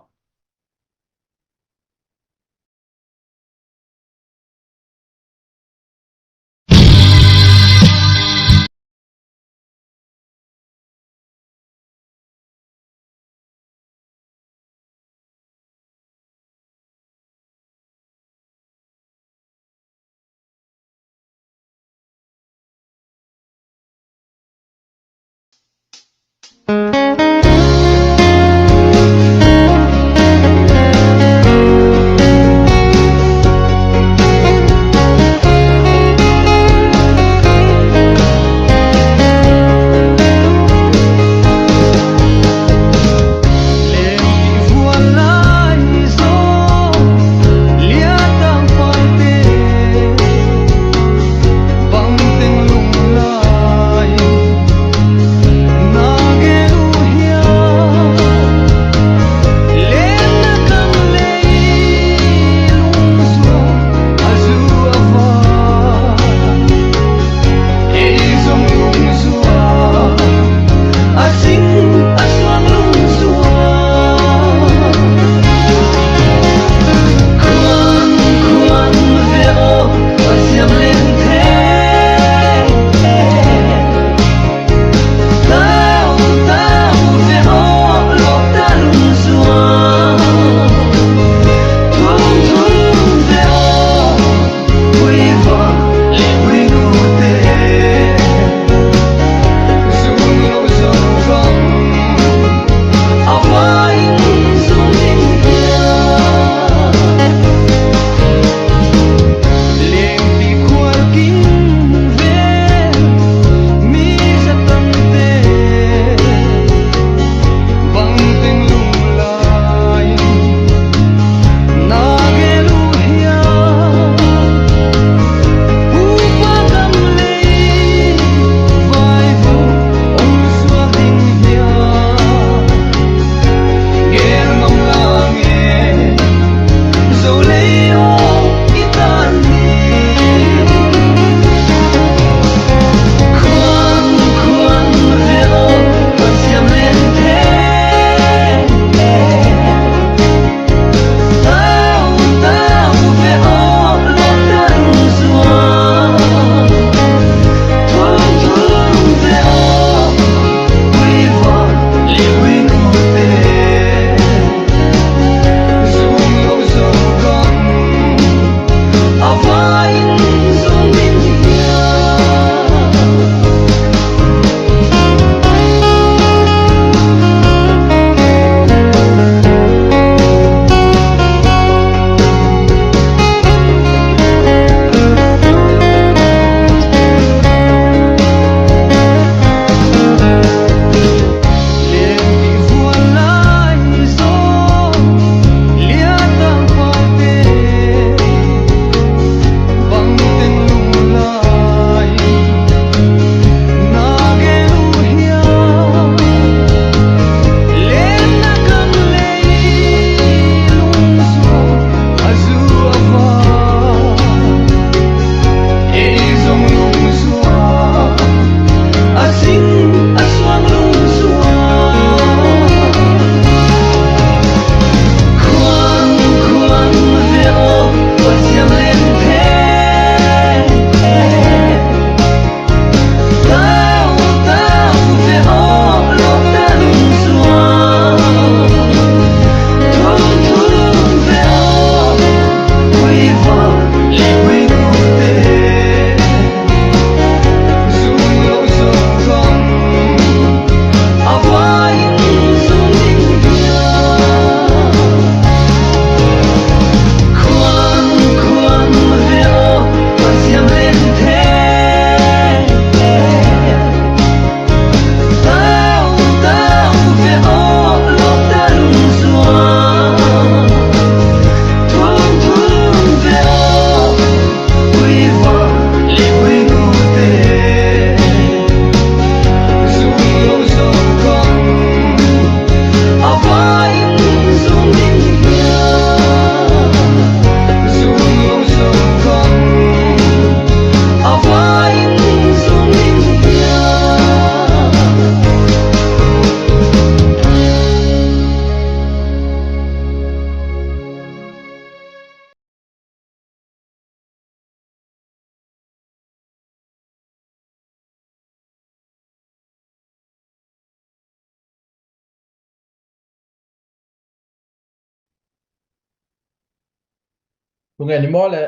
Thu ngen ni maw le,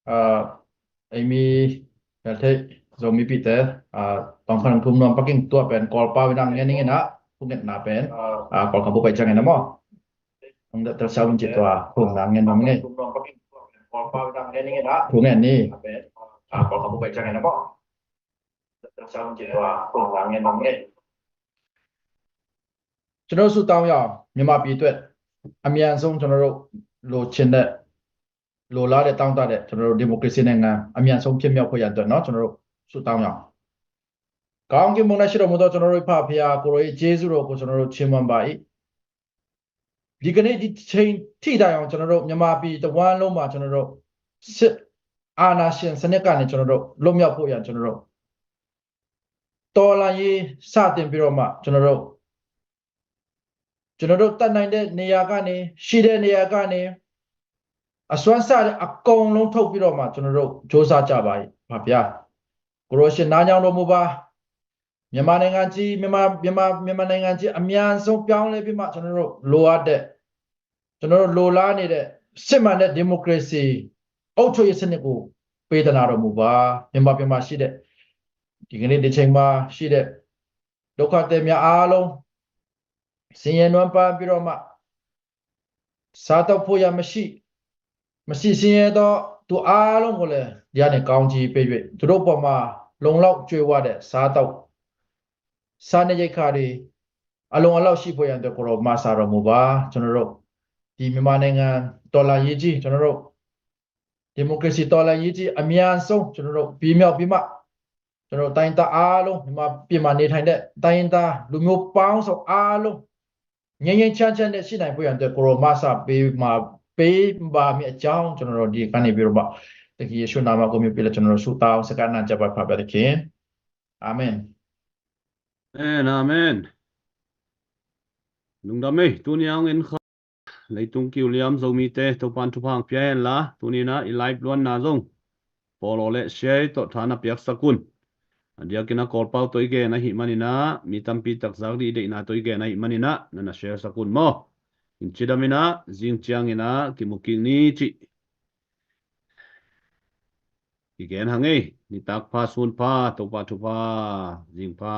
ah, ei mi, hel thei, Zomipite, ah, tawng khan thum nuam paking tua pen Kawlpau in a ngen ning in a, thu ngetna pen, ah, Kawlkam bu pai ciangin a maw. Hong deuh tel siau in ci tua, thu ngetna ngen nuam ing ei. Thu ngen ni. Tua, thu ngetna ngen nuam ing ei. ကျွန်တော်တို့ဆုတောင်းရအောင်။ မြန်မာပြည်အတွက် အမြန်ဆုံး ကျွန်တော်တို့ လိုချင်တဲ့ လိုလားတဲ့ တောင်းတတဲ့ ကျွန်တော်တို့ ဒီမိုကရေစီနိုင်ငံ အမြန်ဆုံး ဖြစ်မြောက်ဖို့ရန်အတွက်နော် ကျွန်တော်တို့ ဆုတောင်းရအောင်။ ကောင်းကင်ဘုံ၌ရှိတော်မူသော ကျွန်တော်တို့ ဖခင် ကိုယ်တော်ရဲ့ ကျေးဇူးတော်ကို ကျွန်တော်တို့ ချီးမွမ်းပါ၏။ ဒီကနေ့ ဒီချိန်ထိတိုင်အောင် ကျွန်တော်တို့ မြန်မာပြည်တစ်ဝန်းလုံးမှာ ကျွန်တော်တို့ စစ်အာဏာရှင်စနစ်ကနေ ကျွန်တော်တို့ လွတ်မြောက်ဖို့ရန် ကျွန်တော်တို့ တော်လှန်ရေး စတင်ပြီးတော့မှ ကျွန်တော်တို့ ကျွန်တော်တို့ တတ်နိုင်တဲ့နေရာကနေ ရှိတဲ့နေရာကနေ အစွမ်းစတဲ့အကုန်လုံးထုတ်ပြီးတော့မှ ကျွန်တော်တို့ စူးစမ်းကြပါ ဖခင်။ ကိုယ်တော်ရှင် နားညောင်းတော်မူပါ။ မြန်မာနိုင်ငံကြီး မြန်မာ မြန်မာ မြန်မာနိုင်ငံကြီး အမြန်ဆုံး ပြောင်းလဲပြီးမှ ကျွန်တော်တို့ လိုအပ်တဲ့ ကျွန်တော်တို့ လိုလားနေတဲ့ စစ်မှန်တဲ့ ဒီမိုကရေစီ အုပ်ချုပ်ရေးစနစ်ကို ပေးသနားတော်မူပါ။ မြန်မာပြည်မှာရှိတဲ့ ဒီကနေ့ ဒီချိန်မှာရှိတဲ့ ဒုက္ခသည်များအားလုံး ဆင်းရဲနွမ်းပါးပြီးတော့မှ စားသောက်ဖို့ရန်မရှိ မရှိဆင်းရဲသော သူအားလုံးကိုလည်း ဒီကနေ ကောင်းချီးပေး၍ သူတို့ပေါ်မှာ လုံလောက်ကြွယ်ဝတဲ့ စားသောက် စားနပ်ရိက္ခာတွေ အလုံအလောက်ရှိဖို့ရန်အတွက် ကိုယ်တော် မဆာတော်မူပါ။ ကျွန်တော်တို့ ဒီမြန်မာနိုင်ငံ တော်လှန်ရေးကြီး ကျွန်တော်တို့ ဒီမိုကရေစီ တော်လှန်ရေးကြီး အမြန်ဆုံး ကျွန်တော်တို့ ပြီးမြောက်ပြီးမှ ကျွန်တော်တို့ တိုင်းရင်းသားအားလုံး မြန်မာပြည်မှာ နေထိုင်တဲ့ တိုင်းရင်းသား လူမျိုးပေါင်းစုံအားလုံး ငြိမ်းငြိမ်းချမ်းချမ်းနဲ့ ရှိနိုင်ဖို့ရန်အတွက် ကိုယ်တော် မဆာပေးမှာ ပေးပါမည်အကြောင်း ကျွန်တော်တို့ ဒီကနေပြီးတော့မှ သခင်ယေရှုနာမကို မြှုပ်ပြီးတော့ ကျွန်တော်တို့ ဆုတောင်း ဆက်ကပ်နှံကြပါ ဖခင်။ အာမင်။ အာမင်။ အာမင်။ Lungdam ei, tuni a hong en kha leitung kiu liam Zomite, Topa'n thupha hong pia hen la, tuni-in ah i live luanna zong follow le share tawh tha na piaksak un. A diakin ah Kawlpau tawh i gen ahih manin ah, mi tampi tak zak dih i deihna tawh i gen ahih manin ah, na na share sak un maw. In cidam in ah, zing ciangin ah kimu kik ni cih i gen hang ei. Nitak pha, sun pha, Topa thupha, zing pha.